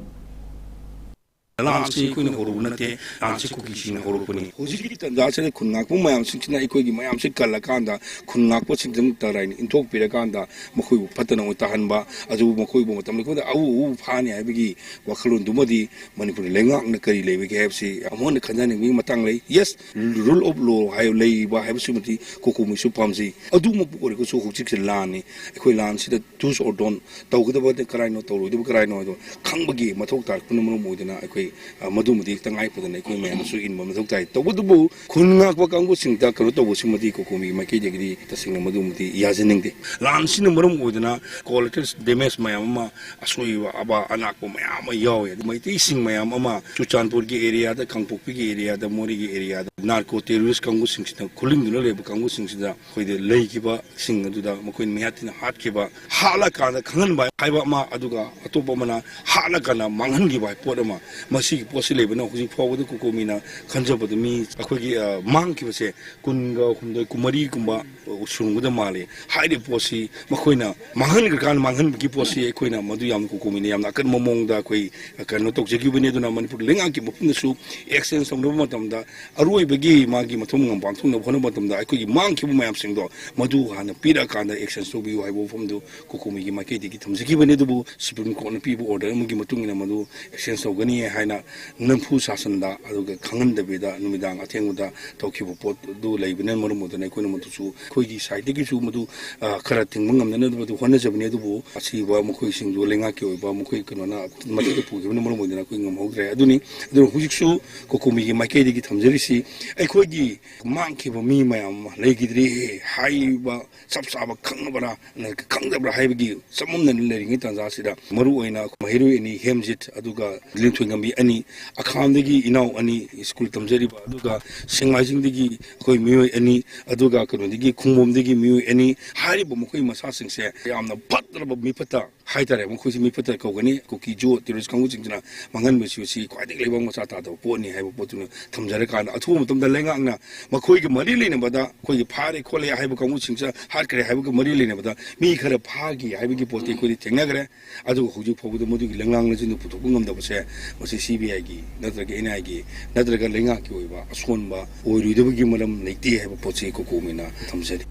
ꯂꯥꯟꯁꯤ ꯑꯩꯈꯣꯏꯅ ꯍꯧꯔꯨꯕ ꯅꯠꯇꯦ, ꯂꯥꯟꯁꯤ ꯀꯨꯀꯤꯁꯤꯡꯅ ꯍꯧꯔꯛꯄꯅꯤ꯫ ꯍꯧꯖꯤꯛꯀꯤ ꯇꯥꯟꯖꯥꯁꯤꯗ ꯈꯨꯟ ꯉꯥꯛꯄ ꯃꯌꯥꯝꯁꯤꯡꯁꯤꯅ ꯑꯩꯈꯣꯏꯒꯤ ꯃꯌꯥꯝꯁꯤ ꯀꯜꯂꯀꯥꯟꯗ ꯈꯨꯟ ꯉꯥꯛꯄꯁꯤꯡꯁꯤꯗꯃꯛꯇ ꯂꯥꯏꯅ ꯏꯟꯊꯣꯛꯄꯤꯔꯀꯥꯟꯗ ꯃꯈꯣꯏꯕꯨ ꯐꯠꯇꯅ ꯑꯣꯏ ꯇꯥꯍꯟꯕ, ꯑꯗꯨꯕꯨ ꯃꯈꯣꯏꯕꯨ ꯃꯇꯝ ꯈꯨꯗꯤꯡꯗ ꯑꯎ ꯑꯎ ꯐꯥꯅꯤ ꯍꯥꯏꯕꯒꯤ ꯋꯥꯈꯜꯂꯣꯟꯗꯨꯃꯗꯤ ꯃꯅꯤꯄꯨꯔꯒꯤ ꯂꯩꯉꯥꯛꯅ ꯀꯔꯤ ꯂꯩꯕꯒꯦ ꯍꯥꯏꯕꯁꯤ ꯑꯃꯨꯛ ꯍꯟꯅ ꯈꯟꯊꯅꯤꯡꯕꯒꯤ ꯃꯇꯥꯡ ꯂꯩ꯫ Yes, rule of law ꯍꯥꯏ ꯂꯩꯔꯤꯕ ꯍꯥꯏꯕꯁꯤꯃꯗꯤ ꯀꯣꯀꯣꯃꯤꯁꯨ ꯄꯥꯝꯖꯩ꯫ ꯑꯗꯨꯃꯛꯄꯨ ꯑꯣꯏꯔꯒꯁꯨ ꯍꯧꯖꯤꯛꯁꯦ ꯂꯥꯟꯅꯤ꯫ ꯑꯩꯈꯣꯏ ꯂꯥꯟꯁꯤꯗ do's or don't, ꯇꯧꯒꯗꯕ ꯀꯔꯥꯏꯅꯣ, ꯇꯧꯔꯣꯏꯗꯕ ꯀꯔꯥꯏꯅꯣ ꯍꯥꯏꯗꯣ ꯈꯪꯕꯒꯤ ꯃꯊꯧ ꯇꯥꯔꯛꯄꯅ ꯃꯔꯝ ꯑꯣꯏꯗꯅ ꯑꯩꯈꯣꯏ, ꯑ, ꯃꯗꯨꯃꯗꯤ ꯇꯉꯥꯏ ꯐꯗꯅ ꯑꯩꯈꯣꯏ ꯃꯌꯥꯝꯅꯁꯨ ꯏꯟꯕ ꯃꯊꯧ ꯇꯥꯏ꯫ ꯇꯧꯕꯇꯕꯨ ꯈꯨꯟ ꯉꯥꯛꯄ ꯀꯥꯡꯕꯨꯁꯤꯡꯗ ꯀꯩꯅꯣ ꯇꯧꯕꯁꯤꯃꯗꯤ ꯀꯣꯀꯣꯃꯤꯒꯤ ꯃꯥꯏꯀꯩꯗꯒꯤꯗꯤ ꯇꯁꯦꯡꯅ ꯃꯗꯨꯃꯗꯤ ꯌꯥꯖꯅꯤꯡꯗꯦ꯫ ꯂꯥꯟꯁꯤꯅ ꯃꯔꯝ ꯑꯣꯏꯗꯅ collateral damage ꯃꯌꯥꯝ ꯑꯃ, ꯑꯁꯣꯏꯕ ꯑꯕ ꯑꯅꯥꯛꯄ ꯃꯌꯥꯝ ꯑꯃ ꯌꯥꯎꯋꯦ꯫ ꯑꯗꯨ ꯃꯩꯇꯩꯁꯤꯡ ꯃꯌꯥꯝ ꯑꯃ ꯆꯨꯔꯆꯥꯟꯄꯨꯔꯒꯤ area ꯗ, ꯀꯥꯡꯄꯣꯛꯄꯤꯒꯤ area ꯗ, ꯃꯣꯔꯦꯒꯤ area ꯗ narco terrorist ꯀꯥꯡꯕꯨꯁꯤꯡꯁꯤꯅ ꯈꯨꯂꯤꯡꯗꯨꯅ ꯂꯩꯕ ꯀꯥꯡꯕꯨꯁꯤꯡꯁꯤꯗ ꯑꯩꯈꯣꯏꯗ ꯂꯩꯈꯤꯕꯁꯤꯡ ꯑꯗꯨꯗ ꯃꯈꯣꯏꯅ ꯃꯤꯍꯥꯠ ꯊꯤꯅ ꯍꯥꯠꯈꯤꯕ, ꯍꯥꯠꯂꯀꯥꯟꯗ ꯈꯪꯍꯟꯕ ꯍꯥꯏꯕ ꯑꯃ, ꯑꯗꯨꯒ ꯑꯇꯣꯞꯄ ꯑꯃꯅ ꯍꯥꯠꯂꯀꯥꯟꯗ ꯃꯥꯡꯍꯟꯈꯤꯕ ꯍꯥꯏꯕ ꯄꯣꯠ ꯑꯃ, ꯃꯁꯤꯒꯤ ꯄꯣꯠꯁꯤ ꯂꯩꯕꯅ ꯍꯧꯖꯤꯛ ꯐꯥꯎꯕꯗ ꯀꯣꯀꯣꯃꯤꯅ ꯈꯟꯖꯕꯗ ꯃꯤ ꯑꯩꯈꯣꯏꯒꯤ, ꯑ, ꯃꯥꯡꯈꯤꯕꯁꯦ ꯀꯨꯟꯒ ꯍꯨꯝꯗꯣꯏ, ꯀꯨꯟꯃꯔꯤꯒꯨꯝꯕ ꯁꯨꯔꯝꯒꯗꯕ ꯃꯥꯜꯂꯤ꯫ ꯍꯥꯏꯔꯤꯕ ꯄꯣꯠꯁꯤ ꯃꯈꯣꯏꯅ ꯃꯥꯡꯍꯟꯈ꯭ꯔꯀꯥꯟꯗ ꯃꯥꯡꯍꯟꯕꯒꯤ ꯄꯣꯠꯁꯤ ꯑꯩꯈꯣꯏꯅ ꯃꯗꯨ ꯌꯥꯝꯅ ꯀꯣꯀꯣꯃꯤꯅ ꯌꯥꯝꯅ ꯑꯀꯟꯕ ꯃꯑꯣꯡꯗ ꯑꯩꯈꯣꯏ ꯀꯩꯅꯣ ꯇꯧꯖꯈꯤꯕꯅꯤ꯫ ꯑꯗꯨꯅ ꯃꯅꯤꯄꯨꯔ ꯂꯩꯉꯥꯛꯀꯤ ꯃꯐꯝꯗꯁꯨ action ꯇꯧꯅꯕ ꯃꯇꯝꯗ ꯑꯔꯣꯏꯕꯒꯤ ꯃꯥꯒꯤ ꯃꯊꯧ ꯃꯉꯝ ꯄꯥꯡꯊꯣꯛꯅꯕ ꯍꯣꯠꯅꯕ ꯃꯇꯝꯗ ꯑꯩꯈꯣꯏꯒꯤ ꯃꯥꯡꯈꯤꯕ ꯃꯌꯥꯝꯁꯤꯡꯗꯣ ꯃꯗꯨ ꯍꯥꯟꯅ ꯄꯤꯔꯛꯑꯀꯥꯟꯗ action ꯂꯧꯕꯤꯌꯨ ꯍꯥꯏꯕ ꯋꯥꯐꯝꯗꯨ ꯀꯣꯀꯣꯃꯤꯒꯤ ꯃꯥꯏꯀꯩꯗꯒꯤ ꯊꯝꯖꯈꯤꯕꯅꯤ꯫ ꯑꯗꯨꯕꯨ Supreme Court ꯅ ꯄꯤꯕ order ꯑꯃꯒꯤ ꯃꯇꯨꯡ ꯏꯟꯅ ꯃꯗꯨ action ꯇꯧꯒꯅꯤ ꯍꯥꯏ꯫ ꯍꯥꯏꯅ ꯅꯝꯐꯨ ꯁꯥꯁꯟꯗ ꯑꯗꯨꯒ ꯈꯪꯍꯟꯗꯕꯤꯗ ꯅꯨꯃꯤꯗꯥꯡ ꯑꯊꯦꯡꯕꯗ ꯇꯧꯈꯤꯕ ꯄꯣꯠ ꯑꯗꯨ ꯂꯩꯕꯅ ꯃꯔꯝ ꯑꯣꯏꯗꯨꯅ ꯑꯩꯈꯣꯏꯅ ꯃꯗꯨꯁꯨ ꯑꯩꯈꯣꯏꯒꯤ ꯁꯥꯏꯠꯇꯒꯤꯁꯨ ꯃꯗꯨ, ꯑ, ꯈꯔ ꯊꯤꯡꯕ ꯉꯝꯅꯅꯕꯗꯨ ꯍꯣꯠꯅꯖꯕꯅꯤ꯫ ꯑꯗꯨꯕꯨ ꯑꯁꯤꯕ ꯃꯈꯣꯏꯁꯤꯡꯗꯨ ꯂꯩꯉꯥꯛꯀꯤ ꯑꯣꯏꯕ ꯃꯈꯣꯏ ꯀꯩꯅꯣꯅ ꯃꯊꯛꯇ ꯄꯨꯈꯤꯕꯅ ꯃꯔꯝ ꯑꯣꯏꯗꯨꯅ ꯑꯩꯈꯣꯏ ꯉꯝꯍꯧꯗ꯭ꯔꯦ꯫ ꯑꯗꯨꯅꯤ, ꯑꯗꯨꯅ ꯍꯧꯖꯤꯛꯁꯨ ꯀꯣꯀꯣꯃꯤꯒꯤ ꯃꯥꯏꯀꯩꯗꯒꯤ ꯊꯝꯖꯔꯤꯁꯤ, ꯑꯩꯈꯣꯏꯒꯤ ꯃꯥꯡꯈꯤꯕ ꯃꯤ ꯃꯌꯥꯝ ꯑꯃ ꯂꯩꯈꯤꯗ꯭ꯔꯤ ꯍꯥꯏꯕ ꯆꯞ ꯆꯥꯕ ꯈꯪꯉꯕ꯭ꯔꯥ ꯅꯠꯇ꯭ꯔꯒ ꯈꯪꯗꯕ꯭ꯔꯥ ꯍꯥꯏꯕꯒꯤ ꯆꯃꯝꯅꯅ ꯂꯩꯔꯤꯉꯩ ꯇꯥꯟꯖꯥꯁꯤꯗ, ꯃꯔꯨ ꯑꯣꯏꯅ ꯃꯍꯩꯔꯣꯏ ꯑꯅꯤ, ꯍꯦꯝꯖꯤꯠ ꯑꯗꯨꯒ ꯂꯤꯟꯊꯣꯏꯉꯝꯕꯤ ꯑꯅꯤ, ꯑꯈꯥꯝꯗꯒꯤ ꯏꯅꯥꯎ ꯑꯅꯤ ꯁ꯭ꯀꯨꯜ ꯇꯝꯖꯔꯤꯕ, ꯑꯗꯨꯒ ꯁꯦꯡꯃꯥꯏꯖꯤꯡꯗꯒꯤ ꯑꯩꯈꯣꯏ ꯃꯤꯑꯣꯏ ꯑꯅꯤ, ꯑꯗꯨꯒ ꯀꯩꯅꯣꯗꯒꯤ ꯈꯣꯡꯕꯣꯝꯗꯒꯤ ꯃꯤꯑꯣꯏ ꯑꯅꯤ, ꯍꯥꯏꯔꯤꯕ ꯃꯈꯣꯏ ꯃꯆꯥꯁꯤꯡꯁꯦ ꯌꯥꯝꯅ ꯐꯠꯇ꯭ꯔꯕ ꯃꯤꯐꯠꯇ ꯍꯥꯏꯇꯥꯔꯦ, ꯃꯈꯣꯏꯁꯤ ꯃꯤꯐꯠꯇ ꯀꯧꯒꯅꯤ꯫ ꯀꯨꯀꯤ ꯖꯣ ꯇꯦꯔꯣꯔꯤꯁ ꯀꯥꯡꯕꯨꯁꯤꯡꯁꯤꯅ ꯃꯥꯡꯍꯟꯕꯁꯤ ꯁꯤ ꯈ꯭ꯋꯥꯏꯗꯒꯤ ꯂꯩꯕꯥꯛ ꯃꯆꯥ ꯇꯥꯗꯕ ꯄꯣꯠꯅꯤ ꯍꯥꯏꯕ ꯄꯣꯠꯇꯨꯅ ꯊꯝꯖꯔꯀꯥꯟꯗ, ꯑꯊꯨꯕ ꯃꯇꯝꯗ ꯂꯩꯉꯥꯛꯅ ꯃꯈꯣꯏꯒ ꯃꯔꯤ ꯂꯩꯅꯕꯗ, ꯑꯩꯈꯣꯏꯒꯤ ꯐꯥꯔꯦ ꯈꯣꯠꯂꯦ ꯍꯥꯏꯕ ꯀꯥꯡꯕꯨꯁꯤꯡꯁꯦ, ꯍꯥꯠꯈ꯭ꯔꯦ ꯍꯥꯏꯕꯒ ꯃꯔꯤ ꯂꯩꯅꯕꯗ ꯃꯤ ꯈꯔ ꯐꯥꯈꯤ ꯍꯥꯏꯕꯒꯤ ꯄꯣꯠꯇꯤ ꯑꯩꯈꯣꯏꯗꯤ ꯊꯦꯡꯅꯈ꯭ꯔꯦ꯫ ꯑꯗꯨꯒ ꯍꯧꯖꯤꯛ ꯐꯥꯎꯕꯗ ꯃꯗꯨꯒꯤ ꯂꯪꯂꯥꯡ ꯂꯪꯁꯤꯟꯗꯨ ꯄꯨꯊꯣꯛꯄ ꯉꯝꯗꯕꯁꯦ, ꯃꯁꯤ ꯁꯤ ꯕꯤ ꯑꯥꯏꯒꯤ ꯅꯠꯇ꯭ꯔꯒ ꯑꯦꯟ ꯑꯥꯏꯒꯤ ꯅꯠꯇ꯭ꯔꯒ ꯂꯩꯉꯥꯛꯀꯤ ꯑꯣꯏꯕ ꯑꯁꯣꯟꯕ ꯑꯣꯏꯔꯣꯏꯗꯕꯒꯤ ꯃꯔꯝ ꯂꯩꯇꯦ ꯍꯥꯏꯕ ꯄꯣꯠꯁꯤ ꯀꯣꯀꯣꯃꯤꯅ ꯊꯝꯖꯔꯤ꯫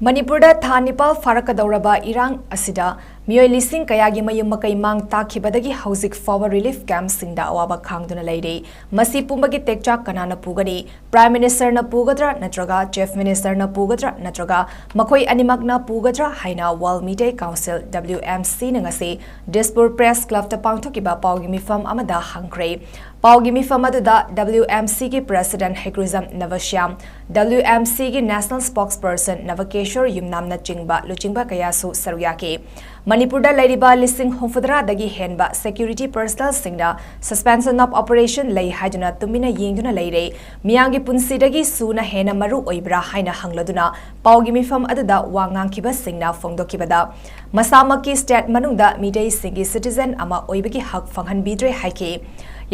ꯃꯅꯤꯄꯨꯔꯗ ꯊꯥ ꯅꯤꯄꯥꯜ ꯐꯥꯔꯛꯀꯗꯧꯔꯕ ꯏꯔꯥꯡ ꯑꯁꯤꯗ ꯃꯤꯑꯣꯏ ꯂꯤꯁꯤꯡ ꯀꯌꯥꯒꯤ ꯃꯌꯨꯝ ꯃꯀꯩ ꯃꯥꯡ ꯇꯥꯛꯈꯤꯕꯗꯒꯤ ꯍꯧꯖꯤꯛ ꯐꯥꯎꯕ ꯔꯤꯂꯤꯐ ꯀꯦꯝꯞꯁꯤꯡꯗ ꯑꯋꯥꯕ ꯈꯥꯡꯗꯨꯅ ꯂꯩꯔꯤ꯫ ꯃꯁꯤ ꯄꯨꯝꯕꯒꯤ ꯇꯦꯛꯆꯥꯛ ꯀꯅꯥꯅ ꯄꯨꯒꯅꯤ? ꯄ꯭ꯔꯥꯏꯝ ꯃꯤꯅꯤꯁꯇꯔꯅ ꯄꯨꯒꯗ꯭ꯔꯥ ꯅꯠꯇ꯭ꯔꯒ ꯆꯤꯐ ꯃꯤꯅꯤꯁꯇꯔꯅ ꯄꯨꯒꯗ꯭ꯔꯥ ꯅꯠꯇ꯭ꯔꯒ ꯃꯈꯣꯏ ꯑꯅꯤꯃꯛꯅ ꯄꯨꯒꯗ꯭ꯔꯥ ꯍꯥꯏꯅ ꯋꯥꯔꯜ ꯃꯤꯇꯩ ꯀꯥꯎꯟꯁꯤꯜ, ꯗꯕ꯭ꯂꯤꯌꯨ ꯑꯦꯝ ꯁꯤꯅ ꯉꯁꯤ ꯗꯤꯁꯄꯨꯔ ꯄ꯭ꯔꯦꯁ ꯀ꯭ꯂꯕꯇ ꯄꯥꯡꯊꯣꯛꯈꯤꯕ ꯄꯥꯎꯒꯤ ꯃꯤꯐꯝ ꯑꯃꯗ ꯍꯪꯈ꯭ꯔꯦ꯫ ꯄꯥꯎꯒꯤ ꯃꯤꯐꯝ ꯑꯗꯨꯗ ꯗꯕ꯭ꯂꯤꯌꯨ ꯑꯦꯝ ꯁꯤꯒꯤ ꯄ꯭ꯔꯦꯁꯤꯗꯦꯟꯠ ꯍꯩꯀ꯭ꯔꯨꯖꯝ ꯅꯕꯁ꯭ꯌꯥꯝ, ꯗꯕ꯭ꯂꯤꯌꯨ ꯑꯦꯝ ꯁꯤꯒꯤ ꯅꯦꯁꯅꯦꯜ ꯁ꯭ꯄꯣꯛꯁ ꯄꯔꯁꯟ ꯅꯕꯀꯦꯁꯣꯔ ꯌꯨꯝꯅꯥꯝꯅꯆꯤꯡꯕ ꯂꯨꯆꯤꯡꯕ ꯀꯌꯥꯁꯨ ꯁꯔꯨꯛ ꯌꯥꯈꯤ꯫ ꯃꯅꯤꯄꯨꯔꯗ ꯂꯩꯔꯤꯕ ꯂꯤꯁꯤꯡ ꯍꯨꯝꯐꯨꯇꯔꯥꯗꯒꯤ ꯍꯦꯟꯕ ꯁꯦꯀ꯭ꯌꯨꯔꯤꯇꯤ ꯄꯔꯁꯅꯦꯜꯁꯤꯡꯅ ꯁꯁꯄꯦꯟꯁꯟ ꯑꯣꯐ ꯑꯣꯄꯔꯦꯁꯟ ꯂꯩ ꯍꯥꯏꯗꯨꯅ ꯇꯨꯃꯤꯟꯅ ꯌꯦꯡꯗꯨꯅ ꯂꯩꯔꯦ꯫ ꯃꯤꯌꯥꯝꯒꯤ ꯄꯨꯟꯁꯤꯗꯒꯤ ꯁꯨꯅ ꯍꯦꯟꯅ ꯃꯔꯨ ꯑꯣꯏꯕ꯭ꯔꯥ ꯍꯥꯏꯅ ꯍꯪꯂꯗꯨꯅ ꯄꯥꯎꯒꯤ ꯃꯤꯐꯝ ꯑꯗꯨꯗ ꯋꯥ ꯉꯥꯡꯈꯤꯕꯁꯤꯡꯅ ꯐꯣꯡꯗꯣꯛꯈꯤꯕꯗ, ꯃꯁꯥꯃꯛꯀꯤ ꯁ꯭ꯇꯦꯠ ꯃꯅꯨꯡꯗ ꯃꯤꯇꯩꯁꯤꯡꯒꯤ ꯁꯤꯇꯤꯖꯦꯟ ꯑꯃ ꯑꯣꯏꯕꯒꯤ ꯍꯛ ꯐꯪꯍꯟꯕꯤꯗ꯭ꯔꯦ ꯍꯥꯏꯈꯤ꯫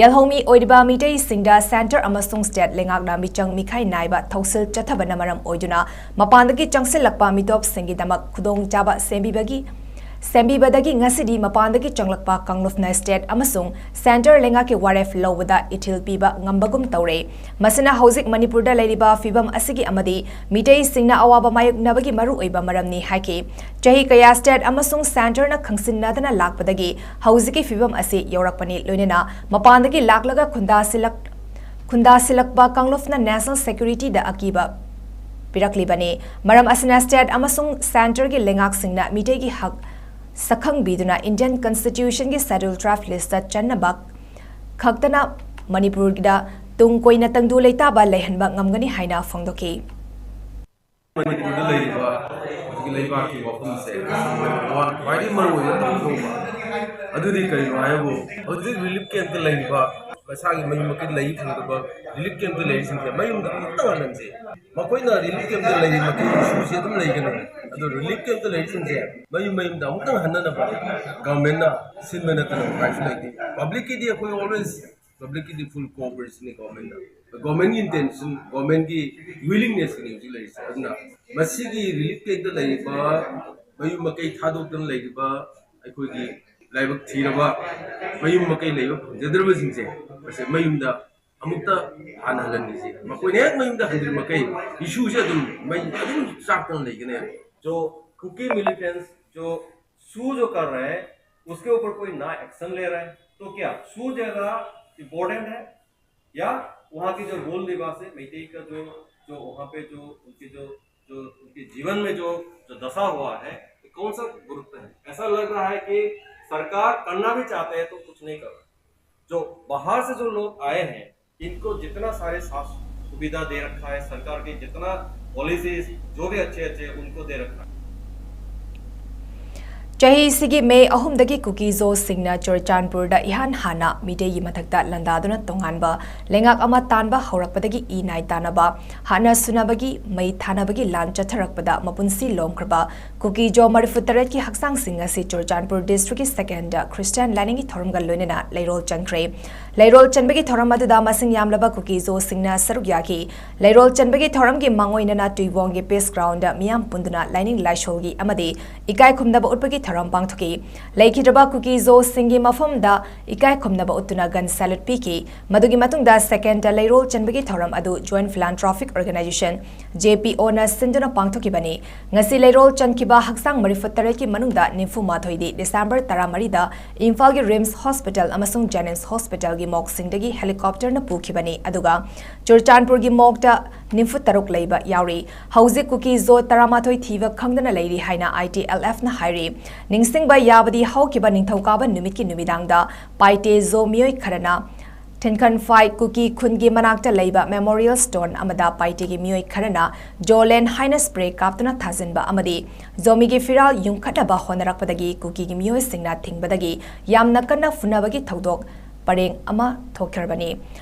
ꯌꯦꯜꯍꯧꯃꯤ ꯑꯣꯏꯔꯤꯕ ꯃꯤꯇꯩꯁꯤꯡꯗ ꯁꯦꯟꯇꯔ ꯑꯃꯁꯨꯡ ꯁ꯭ꯇꯦꯠ ꯂꯩꯉꯥꯛꯅ ꯃꯤꯆꯪ ꯃꯤꯈꯥꯏ ꯅꯥꯏꯕ ꯊꯧꯁꯤꯜ ꯆꯠꯊꯕꯅ ꯃꯔꯝ ꯑꯣꯏꯗꯨꯅ ꯃꯄꯥꯟꯗꯒꯤ ꯆꯪꯁꯤꯜꯂꯛꯄ ꯃꯤꯇꯣꯞꯁꯤꯡꯒꯤꯗꯃꯛ ꯈꯨꯗꯣꯡꯆꯥꯕ ꯁꯦꯝꯕꯤꯕꯒꯤ, ꯁꯦꯝꯕꯤꯕꯗꯒꯤ ꯉꯁꯤꯗꯤ ꯃꯄꯥꯟꯗꯒꯤ ꯆꯪꯂꯛꯄ ꯀꯥꯡꯂꯨꯞꯅ state ꯑꯃꯁꯨꯡ centre ꯂꯩꯉꯥꯛꯀꯤ ꯋꯥꯔꯦꯞ ꯂꯧꯕꯗ ꯏꯊꯤꯜ ꯄꯤꯕ ꯉꯝꯕꯒꯨꯝ ꯇꯧꯔꯦ꯫ ꯃꯁꯤꯅ ꯍꯧꯖꯤꯛ ꯃꯅꯤꯄꯨꯔꯗ ꯂꯩꯔꯤꯕ ꯐꯤꯕꯝ ꯑꯁꯤꯒꯤ ꯑꯃꯗꯤ ꯃꯤꯇꯩꯁꯤꯡꯅ ꯑꯋꯥꯕ ꯃꯥꯌꯣꯛꯅꯕꯒꯤ ꯃꯔꯨꯑꯣꯏꯕ ꯃꯔꯝꯅꯤ ꯍꯥꯏꯈꯤ꯫ ꯆꯍꯤ ꯀꯌꯥ state ꯑꯃꯁꯨꯡ centreꯅ ꯈꯪꯁꯤꯟꯅꯗꯅ ꯂꯥꯛꯄꯗꯒꯤ ꯍꯧꯖꯤꯛꯀꯤ ꯐꯤꯕꯝ ꯑꯁꯤ ꯌꯧꯔꯛꯄꯅꯤ꯫ ꯂꯣꯏꯅꯅ ꯃꯄꯥꯟꯗꯒꯤ ꯂꯥꯛꯂꯒ ꯈꯨꯟꯗꯥꯁꯤꯜꯂꯛ-, ꯈꯨꯟꯗꯥꯁꯤꯜꯂꯛꯄ ꯀꯥꯡꯂꯨꯞꯅ national securityꯗ ꯑꯀꯤꯕ ꯄꯤꯔꯛꯂꯤꯕꯅꯤ꯫ ꯃꯔꯝ ꯑꯁꯤꯅ state ꯑꯃꯁꯨꯡ centreꯒꯤ ꯂꯩꯉꯥꯛꯁꯤꯡꯅ ꯃꯤꯇꯩꯒꯤ ꯍꯛ ꯁꯛꯈꯪꯕꯤꯗꯨꯅ Indian Constitutionꯒꯤ Schedule twelve listꯇ ꯆꯟꯅꯕ ꯈꯛꯇꯅ ꯃꯅꯤꯄꯨꯔꯗ ꯇꯨꯡ ꯀꯣꯏꯅ ꯇꯪꯗꯨ ꯂꯩꯇꯥꯕ ꯂꯩꯍꯟꯕ ꯉꯝꯒꯅꯤ ꯍꯥꯏꯅ ꯐꯣꯡꯗꯣꯛꯈꯤ꯫ ꯃꯅꯤꯄꯨꯔꯗ ꯂꯩꯔꯤꯕ ꯍꯧꯖꯤꯛꯀꯤ ꯂꯩꯕꯥꯛꯀꯤ ꯋꯥꯐꯝꯁꯦ ꯈ꯭ꯋꯥꯏꯗꯒꯤ ꯃꯔꯨꯑꯣꯏꯕ ꯇꯧꯒꯗꯧꯕ ꯑꯗꯨꯗꯤ ꯀꯔꯤꯅꯣ ꯍꯥꯏꯕꯨ, ꯍꯧꯖꯤꯛ relief campꯇ ꯂꯩꯔꯤꯕ, ꯃꯁꯥꯒꯤ ꯃꯌꯨꯝ ꯃꯀꯩ ꯂꯩ ꯐꯪꯗꯕ relief campꯇ ꯂꯩꯔꯤꯁꯤꯡꯁꯦ ꯃꯌꯨꯝꯗ ꯑꯃꯨꯛꯇ ꯍꯜꯍꯟꯁꯦ꯫ ꯃꯈꯣꯏꯅ relief campꯇ ꯂꯩꯔꯤ ꯃꯈꯩ issue ꯁꯤ ꯑꯗꯨꯝ ꯂꯩꯒꯅꯤ꯫ ꯑꯗꯣ relief campꯇ ꯂꯩꯔꯤꯁꯤꯡꯁꯦ ꯃꯌꯨꯝ ꯃꯌꯨꯝꯗ ꯑꯃꯨꯛꯇꯪ ꯍꯟꯅꯅꯕ governmentꯅ ꯁꯤꯟꯕ ꯅꯠꯇꯅ ꯎꯄꯥꯏꯁꯨ ꯂꯩꯇꯦ꯫ Publicꯀꯤꯗꯤ ꯑꯩꯈꯣꯏ always, publicꯀꯤꯗꯤ full cooperationꯅꯤ governmentꯅ꯫ Governmentꯀꯤ intention, governmentꯀꯤ willingnessꯅꯤ ꯍꯧꯖꯤꯛ ꯂꯩꯔꯤꯁꯦ꯫ ꯑꯗꯨꯅ ꯃꯁꯤꯒꯤ relief campꯇ ꯂꯩꯔꯤꯕ, ꯃꯌꯨꯝ ꯃꯀꯩ ꯊꯥꯗꯣꯛꯇꯅ ꯂꯩꯔꯤꯕ, ꯑꯩꯈꯣꯏꯒꯤ ꯂꯥꯏꯕꯛ ꯊꯤꯔꯕ, ꯃꯌꯨꯝ ꯃꯀꯩ ꯂꯩꯕ ꯐꯪꯖꯗ꯭ꯔꯕꯁꯤꯡꯁꯦ, ꯃꯁꯤ ꯃꯌꯨꯝꯗ ꯑꯃꯨꯛꯇ ꯍꯥꯟꯅ ꯍꯜꯍꯟꯈꯤꯁꯤ꯫ ꯃꯈꯣꯏꯅ ꯍꯦꯛ ꯃꯌꯨꯝꯗ ꯍꯟꯗ꯭ꯔꯤ ꯃꯈꯩ issue ꯁꯦ ꯑꯗꯨꯝ ꯃꯩ ꯑꯗꯨꯝ ꯆꯥꯛꯇꯅ ꯂꯩꯒꯅꯦꯕ꯫ जो कुकी militants जो सू जो कर रहे हैं, उसके ऊपर कोई ना action ले रहा है, तो क्या सू ज्यादा important है या वहाँ की जो मूल निवासी मेइतेई का जो, जो वहाँ पे जो उनकी जो, जो उनके जीवन में जो, जो दशा हुआ है, ये कौन सा गुरुत्व है? ऐसा लग रहा है कि सरकार करना भी चाहते हैं तो कुछ नहीं कर रहा। जो बाहर से जो लोग आए हैं, इनको जितना सारे साफ सुविधा दे रखा है सरकार की, जितना policies जो भी अच्छे अच्छे उनको दे रखा है। ꯆꯍꯤꯁꯤꯒꯤ ꯃꯦ ꯑꯍꯨꯝꯗꯒꯤ ꯀꯨꯀꯤ ꯖꯣꯁꯤꯡꯅ ꯆꯨꯔꯆꯥꯟꯄꯨꯔꯗ ꯏꯍꯥꯟ ꯍꯥꯟꯅ ꯃꯤꯇꯩꯒꯤ ꯃꯊꯛꯇ ꯂꯥꯟꯗꯥꯗꯨꯅ ꯇꯣꯉꯥꯟꯕ ꯂꯩꯉꯥꯛ ꯑꯃ ꯇꯥꯟꯕ ꯍꯧꯔꯛꯄꯗꯒꯤ ꯏ ꯅꯥꯏ ꯇꯥꯅꯕ, ꯍꯥꯠꯅ ꯁꯨꯅꯕꯒꯤ, ꯃꯩ ꯊꯥꯅꯕꯒꯤ ꯂꯥꯟ ꯆꯠꯊꯔꯛꯄꯗ ꯃꯄꯨꯟꯁꯤ ꯂꯣꯝꯈ꯭ꯔꯕ ꯀꯨꯀꯤ ꯖꯣ ꯃꯔꯤꯐꯨ ꯇꯔꯦꯠꯀꯤ ꯍꯛꯆꯥꯡꯁꯤꯡ ꯑꯁꯤ ꯆꯨꯔꯆꯥꯟꯄꯨꯔ ꯗꯤꯁꯇ꯭ꯔꯤꯛꯀꯤ ꯁꯦꯀꯦꯟꯗ ꯈ꯭ꯔꯤꯁꯇꯤꯌꯥꯟ ꯂꯥꯏꯅꯤꯡꯒꯤ ꯊꯧꯔꯝꯒ ꯂꯣꯏꯅꯅ ꯂꯩꯔꯣꯜ ꯆꯟꯈ꯭ꯔꯦ꯫ ꯂꯩꯔꯣꯜ ꯆꯟꯕꯒꯤ ꯊꯧꯔꯝ ꯑꯗꯨꯗ ꯃꯁꯤꯡ ꯌꯥꯝꯂꯕ ꯀꯨꯀꯤ ꯖꯣꯁꯤꯡꯅ ꯁꯔꯨꯛ ꯌꯥꯈꯤ꯫ ꯂꯩꯔꯣꯜ ꯆꯟꯕꯒꯤ ꯊꯧꯔꯝꯒꯤ ꯃꯥꯡꯑꯣꯏꯅꯅ ꯇꯨꯏꯕꯣꯡꯒꯤ ꯄꯤꯁ ꯒ꯭ꯔꯥꯎꯟꯗ ꯃꯤꯌꯥꯝ ꯄꯨꯟꯗꯨꯅ ꯂꯥꯏꯅꯤꯡ ꯂꯥꯏꯁꯣꯜꯒꯤ ꯑꯃꯗꯤ ꯏꯀꯥꯏ ꯈꯨꯝꯅꯕ ꯎꯠꯄꯒꯤ ꯊꯧꯔꯝ ꯄꯥꯡꯊꯣꯛꯈꯤ꯫ ꯂꯩꯈꯤꯗ꯭ꯔꯕ ꯀꯨꯀꯤ ꯖꯣꯁꯤꯡꯒꯤ ꯃꯐꯝꯗ ꯏꯀꯥꯏ ꯈꯨꯝꯅꯕ ꯎꯠꯇꯨꯅ ꯒꯟ ꯁꯦꯂꯨꯠ ꯄꯤꯈꯤ꯫ ꯃꯗꯨꯒꯤ ꯃꯇꯨꯡꯗ ꯁꯦꯀꯦꯟꯗ ꯂꯩꯔꯣꯜ ꯆꯟꯕꯒꯤ ꯊꯧꯔꯝ ꯑꯗꯨ ꯖꯣꯏꯟꯠ ꯐꯤꯂꯥꯟꯊ꯭ꯔꯣꯄꯤꯛ ꯑꯣꯔꯒꯅꯥꯏꯖꯦꯁꯟ, ꯖꯦ ꯄꯤ ꯑꯣꯅ ꯁꯤꯟꯗꯨꯅ ꯄꯥꯡꯊꯣꯛꯈꯤꯕꯅꯤ꯫ ꯉꯁꯤ ꯂꯩꯔꯣꯜ ꯆꯟꯈꯤꯕ ꯍꯛꯆꯥꯡ ꯃꯔꯤꯐꯨ ꯇꯔꯦꯠꯀꯤ ꯃꯅꯨꯡꯗ ꯅꯤꯐꯨ ꯃꯥꯊꯣꯏꯗꯤ ꯗꯤꯁꯦꯝꯕꯔ ꯇꯔꯥꯃꯔꯤꯗ ꯏꯝꯐꯥꯜꯒꯤ ꯔꯤꯝꯁ ꯍꯣꯁꯄꯤꯇꯥꯜ ꯑꯃꯁꯨꯡ ꯖꯦꯅꯤꯝꯁ ꯍꯣꯁꯄꯤꯇꯥꯜꯒꯤ ꯃꯣꯔꯒꯁꯤꯡꯗꯒꯤ ꯍꯦꯂꯤꯀꯣꯞꯇꯔꯅ ꯄꯨꯈꯤꯕꯅꯤ, ꯑꯗꯨꯒ ꯆꯨꯔꯆꯥꯟꯄꯨꯔꯒꯤ ꯃꯣꯔꯒꯇ ꯅꯤꯐꯨ ꯇꯔꯨꯛ ꯂꯩꯕ ꯌꯥꯎꯔꯤ꯫ ꯍꯧꯖꯤꯛ ꯀꯨꯀꯤ ꯖꯣ ꯇꯔꯥꯃꯥꯊꯣꯏ ꯊꯤꯕ ꯈꯪꯗꯅ ꯂꯩꯔꯤ ꯍꯥꯏꯅ ꯑꯥꯏ ꯇꯤ ꯑꯦꯜ ꯑꯦꯐꯅ ꯍꯥꯏꯔꯤ꯫ ꯅꯤꯡꯁꯤꯡꯕ ꯌꯥꯕꯗꯤ ꯍꯧꯈꯤꯕ ꯅꯤꯡꯊꯧꯀꯥꯕ ꯅꯨꯃꯤꯠꯀꯤ ꯅꯨꯃꯤꯗꯥꯡꯗ ꯄꯥꯏꯇꯦ ꯖꯣ ꯃꯤꯑꯣꯏ ꯈꯔꯅ ꯊꯤꯟꯈꯟꯐꯥꯏ ꯀꯨꯀꯤ ꯈꯨꯟꯒꯤ ꯃꯅꯥꯛꯇ ꯂꯩꯕ ꯃꯦꯃꯣꯔꯤꯌꯦꯜ ꯁ꯭ꯇꯣꯟ ꯑꯃꯗ ꯄꯥꯏꯇꯦꯒꯤ ꯃꯤꯑꯣꯏ ꯈꯔꯅ ꯖꯣꯂꯦꯟ ꯍꯥꯏꯅ ꯁ꯭ꯄ꯭ꯔꯦ ꯀꯥꯞꯇꯨꯅ ꯊꯥꯖꯤꯟꯕ ꯑꯃꯗꯤ ꯖꯣꯃꯤꯒꯤ ꯐꯤꯔꯥꯜ ꯌꯨꯡꯈꯠꯅꯕ ꯍꯣꯠꯅꯔꯛꯄꯗꯒꯤ ꯀꯨꯀꯤꯒꯤ ꯃꯤꯑꯣꯏꯁꯤꯡꯅ ꯊꯤꯡꯕꯗꯒꯤ ꯌꯥꯝꯅ ꯀꯟꯅ ꯐꯨꯅꯕꯒꯤ ꯊꯧꯗꯣꯛ ꯄꯔꯦꯡ ꯑꯃ ꯊꯣꯛꯈ꯭ꯔꯕꯅꯤ꯫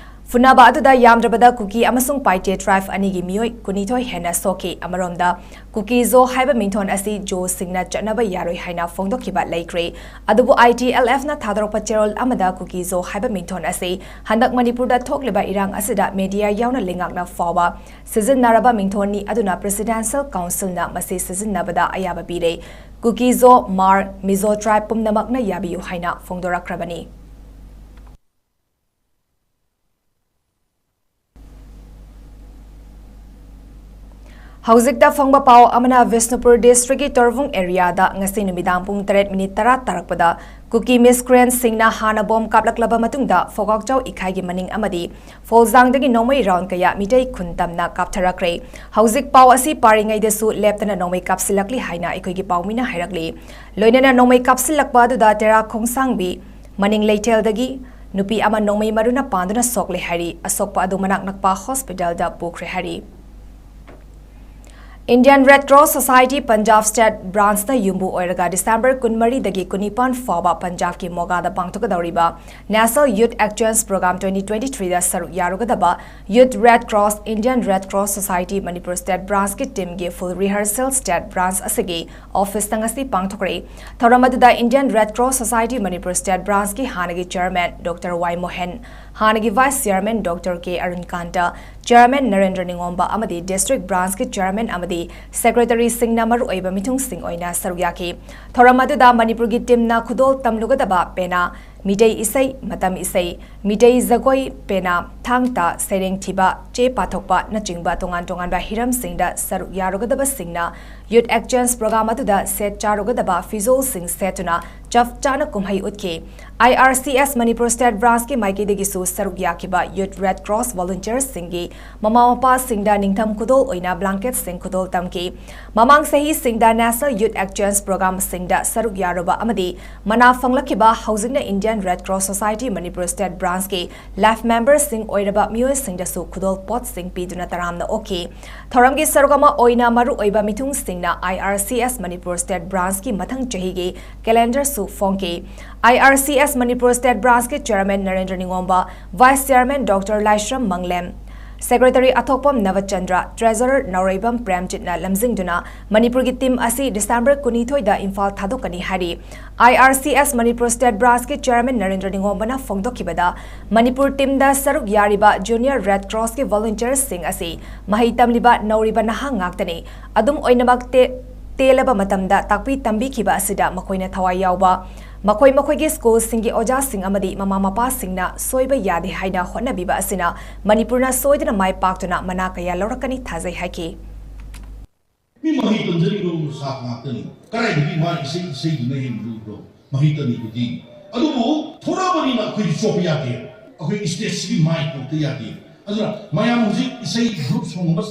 ꯐꯨꯅꯕ ꯑꯗꯨꯗ ꯌꯥꯝꯗ꯭ꯔꯕꯗ ꯀꯨꯀꯤ ꯑꯃꯁꯨꯡ ꯄꯥꯏꯇꯦ ꯇ꯭ꯔꯥꯏꯕ ꯑꯅꯤꯒꯤ ꯃꯤꯑꯣꯏ ꯀꯨꯟꯅꯤꯊꯣꯏ ꯍꯦꯟꯅ ꯁꯣꯛꯈꯤ꯫ ꯑꯃꯔꯣꯝꯗ, ꯀꯨꯀꯤ ꯖꯣ ꯍꯥꯏꯕ ꯃꯤꯡꯊꯣꯟ ꯑꯁꯤ ꯖꯣꯁꯤꯡꯅ ꯆꯠꯅꯕ ꯌꯥꯔꯣꯏ ꯍꯥꯏꯅ ꯐꯣꯡꯗꯣꯛꯈꯤꯕ ꯂꯩꯈ꯭ꯔꯦ꯫ ꯑꯗꯨꯕꯨ ꯑꯥꯏ ꯇꯤ ꯑꯦꯜ ꯑꯦꯐꯅ ꯊꯥꯗꯣꯔꯛꯄ ꯆꯦꯔꯣꯜ ꯑꯃꯗ ꯀꯨꯀꯤ ꯖꯣ ꯍꯥꯏꯕ ꯃꯤꯡꯊꯣꯟ ꯑꯁꯤ ꯍꯟꯗꯛ ꯃꯅꯤꯄꯨꯔꯗ ꯊꯣꯛꯂꯤꯕ ꯏꯔꯥꯡ ꯑꯁꯤꯗ ꯃꯦꯗꯤꯌꯥ ꯌꯥꯎꯅ ꯂꯩꯉꯥꯛꯅ ꯐꯥꯎꯕ ꯁꯤꯖꯤꯟꯅꯔꯕ ꯃꯤꯡꯊꯣꯟꯅꯤ, ꯑꯗꯨꯅ ꯄ꯭ꯔꯦꯁꯤꯗꯦꯟꯁꯤꯌꯦꯜ ꯀꯥꯎꯟꯁꯤꯜꯅ ꯃꯁꯤ ꯁꯤꯖꯤꯟꯅꯕꯗ ꯑꯌꯥꯕ ꯄꯤꯔꯦ꯫ ꯀꯨꯀꯤ ꯖꯣ, ꯃꯥꯔ, ꯃꯤꯖꯣ ꯇ꯭ꯔꯥꯏꯕ ꯄꯨꯝꯅꯃꯛꯅ ꯌꯥꯕꯤꯌꯨ ꯍꯥꯏꯅ ꯐꯣꯡꯗꯣꯔꯛꯈ꯭ꯔꯕꯅꯤ꯫ ꯍꯧꯖꯤꯛꯇ ꯐꯪꯕ ꯄꯥꯎ ꯑꯃꯅ ꯕꯤꯁꯅꯨꯄꯨꯔ ꯗꯤꯁꯇ꯭ꯔꯤꯛꯀꯤ ꯇꯣꯔꯕꯨꯡ ꯑꯦꯔꯤꯌꯥꯗ ꯉꯁꯤ ꯅꯨꯃꯤꯗꯥꯡ ꯄꯨꯡ ꯇꯔꯦꯠ ꯃꯤꯅꯤꯠ ꯇꯔꯥ ꯇꯥꯔꯛꯄꯗ ꯀꯨꯀꯤ ꯃꯤꯁꯀ꯭ꯔꯤꯌꯦꯟꯁꯁꯤꯡꯅ ꯍꯥꯟꯅ ꯕꯣꯝ ꯀꯥꯞꯂꯛꯂꯕ ꯃꯇꯨꯡꯗ ꯐꯣꯒꯥꯛꯆꯥꯎ ꯏꯈꯥꯏꯒꯤ ꯃꯅꯤꯡ ꯑꯃꯗꯤ ꯐꯣꯜꯖꯥꯡꯗꯒꯤ ꯅꯣꯡꯃꯩ ꯔꯥꯎꯟ ꯀꯌꯥ ꯃꯤꯇꯩ ꯈꯨꯟ ꯇꯝꯅ ꯀꯥꯞꯊꯔꯛꯈ꯭ꯔꯦ꯫ ꯍꯧꯖꯤꯛ ꯄꯥꯎ ꯑꯁꯤ ꯄꯥꯔꯤꯉꯩꯗꯁꯨ ꯂꯦꯞꯇꯅ ꯅꯣꯡꯃꯩ ꯀꯥꯞꯁꯤꯜꯂꯛꯂꯤ ꯍꯥꯏꯅ ꯑꯩꯈꯣꯏꯒꯤ ꯄꯥꯎꯃꯤꯅ ꯍꯥꯏꯔꯛꯂꯤ꯫ ꯂꯣꯏꯅꯅ ꯅꯣꯡꯃꯩ ꯀꯥꯞꯁꯤꯜꯂꯛꯄ ꯑꯗꯨꯗ ꯇꯦꯔꯥ ꯈꯣꯡꯁꯥꯡꯕꯤ ꯃꯅꯤꯡ ꯂꯩꯊꯦꯜꯗꯒꯤ ꯅꯨꯄꯤ ꯑꯃ ꯅꯣꯡꯃꯩ ꯃꯔꯨꯅ ꯄꯥꯟꯗꯨꯅ ꯁꯣꯛꯂꯦ ꯍꯥꯏꯔꯤ꯫ ꯑꯁꯣꯛꯄ ꯑꯗꯨ ꯃꯅꯥꯛ ꯅꯛꯄ ꯍꯣꯁꯄꯤꯇꯥꯜꯗ ꯄꯨꯈ꯭ꯔꯦ ꯍꯥꯏꯔꯤ꯫ Indian Red Cross Society Punjab State Branch ꯅ ꯌꯨꯝꯕꯨ ꯑꯣꯏꯔꯒ December ꯀꯨꯟꯃꯔꯤꯗꯒꯤ ꯀꯨꯟꯅꯤꯄꯥꯟ ꯐꯥꯎꯕ ꯄꯟꯖꯥꯕꯀꯤ ꯃꯣꯒꯥꯗ ꯄꯥꯡꯊꯣꯛꯀꯗꯧꯔꯤꯕ National Youth Exchange Program twenty twenty-three ꯗ ꯁꯔꯨꯛ ꯌꯥꯔꯨꯒꯗꯕ Youth Red Cross, Indian Red Cross Society Manipur State Branch ꯀꯤ team ꯒꯤ full rehearsal State Branch ꯑꯁꯤꯒꯤ office ꯇ ꯉꯁꯤ ꯄꯥꯡꯊꯣꯛꯈ꯭ꯔꯦ꯫ ꯊꯧꯔꯝ ꯑꯗꯨꯗ Indian Red Cross Society Manipur State Branch ꯀꯤ ꯍꯥꯟꯅꯒꯤ chairman Doctor ꯋꯥꯏ ꯃꯣꯍꯟ, ꯍꯥꯟꯅꯒꯤ vice chairman Doctor ꯀꯦ ꯑꯔꯨꯟꯀꯥꯟꯇ, chairman ꯅꯔꯦꯟꯗ꯭ꯔ ꯅꯤꯉꯣꯝꯕ ꯑꯃꯗꯤ district branch ꯀꯤ chairman ꯑꯃꯗꯤ secretary ꯁꯤꯡꯅ ꯃꯔꯨꯑꯣꯏꯕ ꯃꯤꯊꯨꯡꯁꯤꯡ ꯑꯣꯏꯅ ꯁꯔꯨꯛ ꯌꯥꯈꯤ꯫ ꯊꯧꯔꯝ ꯑꯗꯨꯗ ꯃꯅꯤꯄꯨꯔꯒꯤ team ꯅ ꯈꯨꯗꯣꯜ ꯇꯝꯂꯨꯒꯗꯕ ꯄꯦꯅꯥ, ꯃꯤꯇꯩ ꯏꯁꯩ, ꯃꯇꯝ ꯏꯁꯩ, ꯃꯤꯇꯩ ꯖꯒꯣꯏ, ꯄꯦꯅꯥ, ꯊꯥꯡ ꯇꯥ, ꯁꯩꯔꯦꯡ ꯊꯤꯕ, ꯆꯦ ꯄꯥꯊꯣꯛꯄ ꯅꯆꯤꯡꯕ ꯇꯣꯉꯥꯟ ꯇꯣꯉꯥꯟꯕ ꯍꯤꯔꯝꯁꯤꯡꯗ ꯁꯔꯨꯛ ꯌꯥꯔꯨꯒꯗꯕꯁꯤꯡꯅ Youth Exchange Program ꯑꯗꯨꯗ ꯁꯦꯠ ꯆꯥꯔꯨꯒꯗꯕ ꯐꯤꯖꯣꯜꯁꯤꯡ ꯁꯦꯠꯇꯨꯅ ꯆꯞ ꯆꯥꯅ ꯀꯨꯝꯍꯩ ꯎꯠꯈꯤ꯫ I R C S Manipur State Branch ꯀꯤ ꯃꯥꯏꯀꯩꯗꯒꯤꯁꯨ ꯁꯔꯨꯛ ꯌꯥꯈꯤꯕ Youth Red Cross volunteers ꯁꯤꯡꯒꯤ ꯃꯃꯥ ꯃꯄꯥꯁꯤꯡꯗ ꯅꯤꯡꯊꯝ ꯈꯨꯗꯣꯜ ꯑꯣꯏꯅ blanket ꯁꯤꯡ ꯈꯨꯗꯣꯜ ꯇꯝꯈꯤ꯫ ꯃꯃꯥꯡ ꯆꯍꯤꯁꯤꯡꯗ National Youth Exchange Program ꯁꯤꯡꯗ ꯁꯔꯨꯛ ꯌꯥꯔꯨꯕ ꯑꯃꯗꯤ ꯃꯅꯥ ꯐꯪꯂꯛꯈꯤꯕ ꯍꯧꯖꯤꯛꯅ Indian Red Cross Society Manipur State Branch ꯀꯤ life member ꯁꯤꯡ ꯑꯣꯏꯔꯕ ꯃꯤꯑꯣꯏꯁꯤꯡꯗꯁꯨ ꯈꯨꯗꯣꯜ ꯄꯣꯠꯁꯤꯡ ꯄꯤꯗꯨꯅ ꯇꯔꯥꯝꯅ ꯑꯣꯛꯈꯤ꯫ ꯊꯧꯔꯝꯒꯤ ꯁꯔꯨꯛ ꯑꯃ ꯑꯣꯏꯅ ꯃꯔꯨꯑꯣꯏꯕ ꯃꯤꯊꯨꯡꯁꯤꯡꯅ I R C S Manipur State Branch ꯀꯤ ꯃꯊꯪ ꯆꯍꯤꯒꯤ calendar ꯁꯨ ꯐꯣꯡꯈꯤ꯫ I R C S Manipur State Branch ꯀꯤ chairman Narendra ꯅꯤꯉꯣꯝꯕ, vice chairman Doctor ꯂꯥꯏꯁ꯭ꯔꯝ ꯃꯪꯂꯦꯝ, secretary ꯑꯊꯣꯛꯄꯝ ꯅꯕꯆꯟꯗ꯭ꯔ, treasurer ꯅꯥꯎꯔꯩꯕꯝ ꯄ꯭ꯔꯦꯝꯖꯤꯠꯅ ꯂꯝꯖꯤꯡꯗꯨꯅ ꯃꯅꯤꯄꯨꯔꯒꯤ team ꯑꯁꯤ December ꯀꯨꯟꯅꯤꯊꯣꯏꯗ ꯏꯝꯐꯥꯜ ꯊꯥꯗꯣꯛꯀꯅꯤ ꯍꯥꯏꯔꯤ꯫ I R C S Manipur State Branch ꯀꯤ chairman ꯅꯔꯦꯟꯗ꯭ꯔ ꯅꯤꯉꯣꯝꯕꯅ ꯐꯣꯡꯗꯣꯛꯈꯤꯕꯗ, ꯃꯅꯤꯄꯨꯔ team ꯗ ꯁꯔꯨꯛ ꯌꯥꯔꯤꯕ Junior Red Cross ꯀꯤ volunteers ꯁꯤꯡ ꯑꯁꯤ ꯃꯍꯩ ꯇꯝꯂꯤꯕ ꯅꯧꯔꯤꯕ ꯅꯍꯥ ꯉꯥꯛꯇꯅꯤ꯫ ꯑꯗꯨꯝ ꯑꯣꯏꯅꯃꯛ, ꯇꯦ-, ꯇꯦꯜꯂꯕ ꯃꯇꯝꯗ ꯇꯥꯛꯄꯤ ꯇꯝꯕꯤꯈꯤꯕ ꯑꯁꯤꯗ ꯃꯈꯣꯏꯅ ꯊꯋꯥꯏ ꯌꯥꯎꯕ, ꯃꯈꯣꯏ ꯃꯈꯣꯏꯒꯤ school ꯁꯤꯡꯒꯤ ꯑꯣꯖꯥꯁꯤꯡ ꯑꯃꯗꯤ ꯃꯃꯥ ꯃꯄꯥꯁꯤꯡꯅ ꯁꯣꯏꯕ ꯌꯥꯗꯦ ꯍꯥꯏꯅ ꯍꯣꯠꯅꯕꯤꯕ ꯑꯁꯤꯅ ꯃꯅꯤꯄꯨꯔꯅ ꯁꯣꯏꯗꯅ ꯃꯥꯏ ꯄꯥꯛꯇꯨꯅ ꯃꯅꯥ ꯀꯌꯥ ꯂꯧꯔꯛꯀꯅꯤ ꯊꯥꯖꯩ ꯍꯥꯏꯈꯤ꯫ ꯃꯤ ꯃꯍꯩ ꯇꯝꯖꯔꯤꯕ ꯃꯆꯥ ꯉꯥꯛꯇꯅꯤ꯫ ꯀꯗꯥꯏꯗꯒꯤ ꯃꯥ ꯏꯁꯩ, ꯏꯁꯩꯗꯨꯅ ꯍꯦꯟꯅ ꯂꯨꯕ꯭ꯔꯣ? ꯃꯍꯩ ꯇꯝꯃꯤꯕꯗꯤ꯫ ꯑꯗꯨꯕꯨ ꯊꯣꯔꯛꯑꯕꯅꯤꯅ ꯑꯩꯈꯣꯏꯗꯤ ꯆꯣꯞꯄ ꯌꯥꯗꯦ꯫ ꯑꯩꯈꯣꯏ stage ꯁꯤꯒꯤ ꯃꯥꯏ ꯀꯣꯛꯇ ꯌꯥꯗꯦ꯫ ꯑꯗꯨꯅ ꯃꯌꯥꯝ ꯍꯧꯖꯤꯛ ꯏꯁꯩ group song ꯑꯃ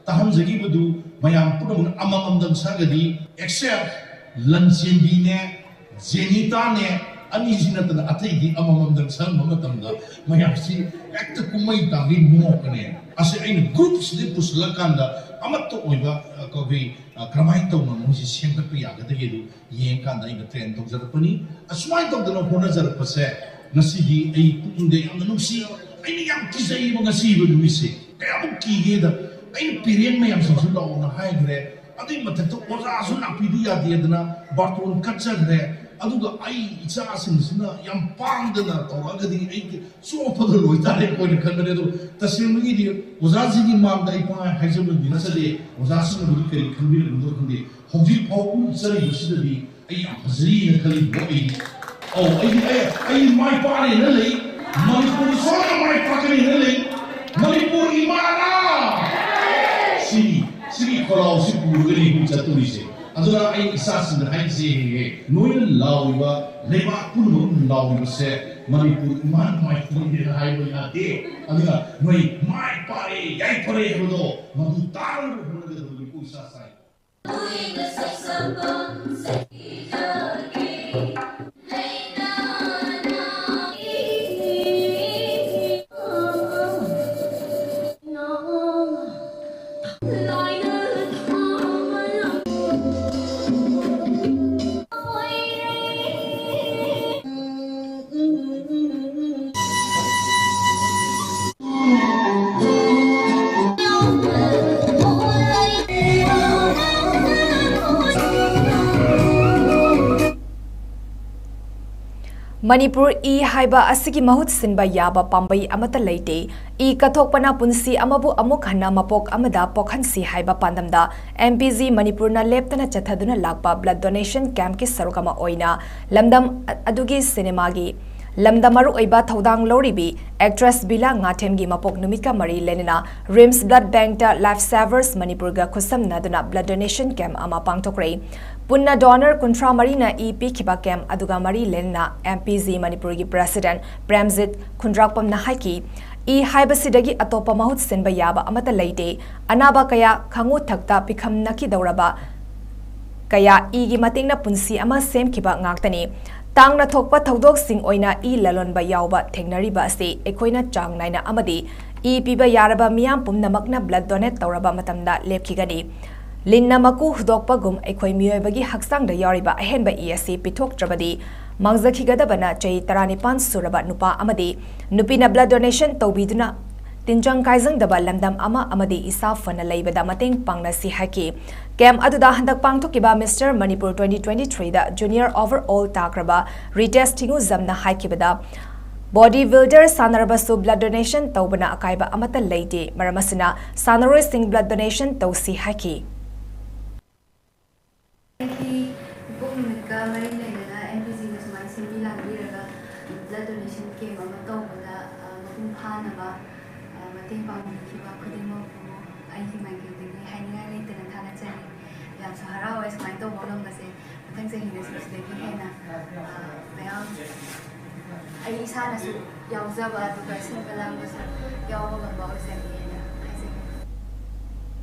ꯇꯥꯍꯟꯖꯈꯤꯕꯗꯨ ꯃꯌꯥꯝ ꯄꯨꯝꯅꯃꯛꯅ ꯑꯃꯃꯝꯗꯪ ꯁꯛꯑꯒꯗꯤ, except ꯂꯟꯆꯦꯟꯕꯤꯅꯦ, ꯖꯦꯅꯤꯇꯥꯅꯦ, ꯑꯅꯤꯁꯤ ꯅꯠꯇꯅ ꯑꯇꯩꯗꯤ ꯑꯃꯃꯝꯗꯪ ꯁꯪꯕ ꯃꯇꯝꯗ ꯃꯌꯥꯝꯁꯤ ꯍꯦꯛꯇ ꯀꯨꯝꯍꯩ ꯇꯥꯕꯤ ꯅꯣꯛꯀꯅꯦ꯫ ꯑꯁꯤ ꯑꯩꯅ ꯒ꯭ꯔꯨꯞꯁꯤꯗ ꯄꯨꯁꯤꯜꯂꯀꯥꯟꯗ ꯑꯃꯠꯇ ꯑꯣꯏꯕ ꯑꯩꯈꯣꯏꯒꯤ ꯀꯔꯝꯍꯥꯏꯅ ꯇꯧꯅ ꯃꯣꯏꯁꯤ ꯁꯦꯝꯒꯠꯄ ꯌꯥꯒꯗꯒꯦꯗꯨ ꯌꯦꯡꯀꯥꯟꯗ ꯑꯩꯅ ꯇ꯭ꯔꯦꯟ ꯇꯧꯖꯔꯛꯄꯅꯤ꯫ ꯑꯁꯨꯃꯥꯏꯅ ꯇꯧꯗꯅ ꯍꯣꯠꯅꯖꯔꯛꯄꯁꯦ ꯉꯁꯤꯗꯤ ꯑꯩ ꯄꯨꯛꯅꯤꯡꯗ ꯌꯥꯝꯅ ꯅꯨꯡꯁꯤ꯫ ꯑꯩꯅ ꯌꯥꯝ ꯀꯤꯖꯩꯕ ꯉꯁꯤꯕ ꯅꯨꯃꯤꯠꯁꯦ꯫ ꯀꯌꯥꯃꯨꯛ ꯀꯤꯒꯦꯗ, ꯑꯩꯅ ꯄꯦꯔꯦꯟ ꯃꯌꯥꯝꯁꯤꯡꯁꯨ ꯂꯥꯛꯑꯣꯅ ꯍꯥꯏꯈ꯭ꯔꯦ꯫ ꯑꯗꯨꯒꯤ ꯃꯊꯛꯇ ꯑꯣꯖꯥꯁꯨ ꯂꯥꯛꯄꯤꯕ ꯌꯥꯗꯦꯗꯅ ꯕꯥꯔꯇꯣꯟ ꯀꯠꯆꯈ꯭ꯔꯦ꯫ ꯑꯗꯨꯒ ꯑꯩ ꯏꯆꯥꯁꯤꯡꯁꯤꯅ ꯌꯥꯝ ꯄꯥꯡꯗꯅ ꯇꯧꯔꯛꯑꯒꯗꯤ ꯑꯩ ꯆꯣꯞꯄꯗ ꯂꯣꯏꯇꯥꯔꯦ ꯑꯩꯈꯣꯏꯅ ꯈꯟꯕꯅꯦ꯫ ꯑꯗꯣ ꯇꯁꯦꯡꯕꯒꯤꯗꯤ ꯑꯣꯖꯥꯁꯤꯡꯒꯤ ꯃꯥꯡꯗ ꯑꯩ ꯄꯪꯍꯥꯏ ꯍꯥꯏꯖꯕꯗꯤ ꯅꯠꯆꯗꯦ꯫ ꯑꯣꯖꯥꯁꯤꯡꯅꯕꯨꯗꯤ ꯀꯔꯤ ꯈꯟꯕꯤꯔꯝꯒꯗ꯭ꯔꯣ ꯈꯪꯗꯦ꯫ ꯍꯧꯖꯤꯛ ꯐꯥꯎ ꯎꯠꯆꯔꯤꯕꯁꯤꯗꯗꯤ ꯑꯩ ꯌꯥꯝ ꯐꯖꯔꯤꯅ ꯈꯜꯂꯤꯕꯣ ꯑꯩꯗꯤ꯫ ꯑꯧ, ꯑꯩꯗꯤ ꯑꯩ ꯑꯩ ꯃꯥꯏ ꯄꯥꯛꯑꯦꯅ ꯂꯩ꯫ ꯃꯅꯤꯄꯨꯔ ꯁꯣꯏꯗꯅ ꯃꯥꯏ ꯄꯥꯛꯀꯅꯤꯅ ꯂꯩ꯫ ꯃꯅꯤꯄꯨꯔ ꯏꯃꯥꯅ ꯁꯤꯒꯤ ꯁꯤꯒꯤ ꯈꯣꯜꯂꯥꯎꯁꯤ ꯄꯨꯔꯒꯅꯤ ꯑꯩꯈꯣꯏ ꯆꯠꯇꯣꯔꯤꯁꯦ꯫ ꯑꯗꯨꯅ ꯑꯩ ꯏꯆꯥꯁꯤꯡꯗ ꯍꯥꯏꯖꯩ, ꯅꯣꯏꯅ ꯂꯥꯎꯔꯤꯕ ꯂꯩꯕꯥꯛ ꯄꯨꯝꯅꯃꯛꯅ ꯂꯥꯎꯔꯤꯕꯁꯦ ꯃꯅꯤꯄꯨꯔ ꯏꯃꯥꯅ ꯃꯥꯏ ꯄꯥꯛꯀꯅꯤꯅ ꯍꯥꯏꯕ ꯌꯥꯗꯦ꯫ ꯑꯗꯨꯅ ꯅꯣꯏ ꯃꯥꯏ ꯄꯥꯛꯑꯦ, ꯌꯥꯏꯐꯔꯦ ꯍꯥꯏꯕꯗꯣ ꯃꯗꯨ ꯇꯥꯅꯕ ꯍꯣꯠꯅꯒꯗꯕꯅꯤ꯫ ꯑꯩꯈꯣꯏ ꯏꯆꯥ ꯁꯥꯏ꯫ ꯃꯅꯤꯄꯨꯔ ꯏ ꯍꯥꯏꯕ ꯑꯁꯤꯒꯤ ꯃꯍꯨꯠ ꯁꯤꯟꯕ ꯌꯥꯕ ꯄꯥꯝꯕꯩ ꯑꯃꯠꯇ ꯂꯩꯇꯦ꯫ ꯏ ꯀꯠꯊꯣꯛꯄꯅ ꯄꯨꯟꯁꯤ ꯑꯃꯕꯨ ꯑꯃꯨꯛ ꯍꯟꯅ ꯃꯄꯣꯛ ꯑꯃꯗ ꯄꯣꯛꯍꯟꯁꯤ ꯍꯥꯏꯕ ꯄꯥꯟꯗꯝꯗ ꯑꯦꯝ ꯄꯤ ꯖꯤ ꯃꯅꯤꯄꯨꯔꯅ ꯂꯦꯞꯇꯅ ꯆꯠꯊꯗꯨꯅ ꯂꯥꯛꯄ blood donation camp ꯀꯤ ꯁꯔꯨꯛ ꯑꯃ ꯑꯣꯏꯅ ꯂꯝꯗꯝ ꯑꯗꯨꯒꯤ ꯁꯤꯅꯦꯃꯥꯒꯤ ꯂꯝꯗ ꯃꯔꯨꯑꯣꯏꯕ ꯊꯧꯗꯥꯡ ꯂꯧꯔꯤꯕꯤ actress ꯕꯤꯂꯥ ꯉꯥꯊꯦꯝꯒꯤ ꯃꯄꯣꯛ ꯅꯨꯃꯤꯠꯀ ꯃꯔꯤ ꯂꯩꯅꯅ RIMS blood bank ꯇ Life Savers ꯃꯅꯤꯄꯨꯔꯒ ꯈꯨꯠꯁꯝꯅꯗꯨꯅ blood donation camp ꯑꯃ ꯄꯥꯡꯊꯣꯛꯈ꯭ꯔꯦ꯫ ꯄꯨꯟꯅ donor ꯀꯨꯟꯊ꯭ꯔꯥ ꯃꯔꯤꯅ ꯏ ꯄꯤꯈꯤꯕ camp ꯑꯗꯨꯒ ꯃꯔꯤ ꯂꯩꯅꯅ ꯑꯦꯝ ꯄꯤ ꯖꯤ ꯃꯅꯤꯄꯨꯔꯒꯤ president ꯄ꯭ꯔꯦꯝꯖꯤꯠ ꯈꯨꯟꯗ꯭ꯔꯥꯛꯄꯝꯅ ꯍꯥꯏꯈꯤ, ꯏ ꯍꯥꯏꯕꯁꯤꯗꯒꯤ ꯑꯇꯣꯞꯄ ꯃꯍꯨꯠ ꯁꯤꯟꯕ ꯌꯥꯕ ꯑꯃꯠꯇ ꯂꯩꯇꯦ꯫ ꯑꯅꯥꯕ ꯀꯌꯥ ꯈꯥꯉꯨ ꯊꯛꯇ ꯄꯤꯈꯝꯅꯈꯤꯗꯧꯔꯕ ꯀꯌꯥ ꯏꯒꯤ ꯃꯇꯦꯡꯅ ꯄꯨꯟꯁꯤ ꯑꯃ ꯁꯦꯝꯈꯤꯕ ꯉꯥꯛꯇꯅꯤ꯫ ꯇꯥꯡꯅ ꯊꯣꯛꯄ ꯊꯧꯗꯣꯛꯁꯤꯡ ꯑꯣꯏꯅ ꯏ ꯂꯂꯣꯟꯕ ꯌꯥꯎꯕ ꯊꯦꯡꯅꯔꯤꯕ ꯑꯁꯤ ꯑꯩꯈꯣꯏꯅ ꯆꯥꯡ ꯅꯥꯏꯅ ꯑꯃꯗꯤ ꯏ ꯄꯤꯕ ꯌꯥꯔꯕ ꯃꯤꯌꯥꯝ ꯄꯨꯝꯅꯃꯛꯅ blood donate ꯇꯧꯔꯕ ꯃꯇꯝꯗ ꯂꯦꯞꯈꯤꯒꯅꯤ꯫ ꯂꯤꯟꯅ ꯃꯀꯨ ꯍꯨꯗꯣꯛꯄꯒꯨꯝ ꯑꯩꯈꯣꯏ ꯃꯤꯑꯣꯏꯕꯒꯤ ꯍꯛꯆꯥꯡꯗ ꯌꯥꯎꯔꯤꯕ ꯑꯍꯦꯟꯕ ꯏ ꯑꯁꯤ ꯄꯤꯊꯣꯛꯇ꯭ꯔꯕꯗꯤ ꯃꯥꯡꯖꯈꯤꯒꯗꯕꯅ ꯆꯍꯤ ꯇꯔꯥꯅꯤꯄꯥꯟ ꯁꯨꯔꯕ ꯅꯨꯄꯥ ꯑꯃꯗꯤ ꯅꯨꯄꯤꯅ blood donation ꯇꯧꯕꯤꯗꯨꯅ ꯇꯤꯟꯖꯪ ꯀꯥꯏꯖꯪꯗꯕ ꯂꯝꯗꯝ ꯑꯃ ꯑꯃꯗꯤ ꯏꯁꯥ ꯐꯅ ꯂꯩꯕꯗ ꯃꯇꯦꯡ ꯄꯥꯡꯅꯁꯤ ꯍꯥꯏꯈꯤ꯫ Camp ꯑꯗꯨꯗ ꯍꯟꯗꯛ ꯄꯥꯡꯊꯣꯛꯈꯤꯕ Mister Manipur twenty twenty-three ꯗ junior overall ꯇꯥꯈ꯭ꯔꯕ Ritesh ꯊꯤꯡꯉꯨꯖꯝꯅ ꯍꯥꯏꯈꯤꯕꯗ, body builder ꯁꯥꯟꯅꯔꯕꯁꯨ blood donation ꯇꯧꯕꯅ ꯑꯀꯥꯏꯕ ꯑꯃꯠꯇ ꯂꯩꯇꯦ, ꯃꯔꯝ ꯑꯁꯤꯅ ꯁꯥꯟꯅꯔꯣꯏꯁꯤꯡ blood donation ꯇꯧꯁꯤ ꯍꯥꯏꯈꯤ꯫ ꯑꯩꯒꯤ ꯏꯄꯣꯛ ꯅꯨꯃꯤꯠꯀ ꯃꯔꯤ ꯂꯩꯅꯅ ꯑꯦꯝ ꯄꯤ ꯖꯤꯅ ꯁꯨꯃꯥꯏꯅ ꯁꯤꯟꯕꯤ ꯂꯥꯡꯕꯤꯔꯒ blood donation camp ꯑꯃ ꯇꯧꯕꯗ, ꯑ, ꯃꯄꯨꯡ ꯐꯥꯅꯕ, ꯑ, ꯃꯇꯦꯡ ꯄꯥꯡꯕꯤꯈꯤꯕ ꯈꯨꯗꯤꯡꯃꯛꯄꯨ ꯑꯩꯒꯤ ꯃꯥꯏꯀꯩꯗꯒꯤ ꯍꯥꯏꯅꯤꯡꯉꯥꯏ ꯂꯩꯇꯅ ꯊꯥꯒꯠꯆꯔꯤ꯫ ꯌꯥꯝꯁꯨ ꯍꯔꯥꯎꯋꯦ ꯁꯨꯃꯥꯏꯅ ꯇꯧꯕ ꯉꯝꯕꯁꯦ꯫ ꯃꯊꯪ ꯆꯍꯤꯗꯁꯨ ꯁꯤꯗꯒꯤ ꯍꯦꯟꯅ, ꯑ, ꯃꯌꯥꯝ ꯑꯩ ꯏꯁꯥꯅꯁꯨ ꯌꯥꯎꯖꯕ ꯑꯗꯨꯒ ꯁꯤꯟꯕ ꯂꯥꯡꯕꯁꯨ ꯌꯥꯎꯕ ꯉꯝꯕ ꯑꯣꯏꯖꯒꯦꯅ ꯍꯥꯏꯖꯒꯦ꯫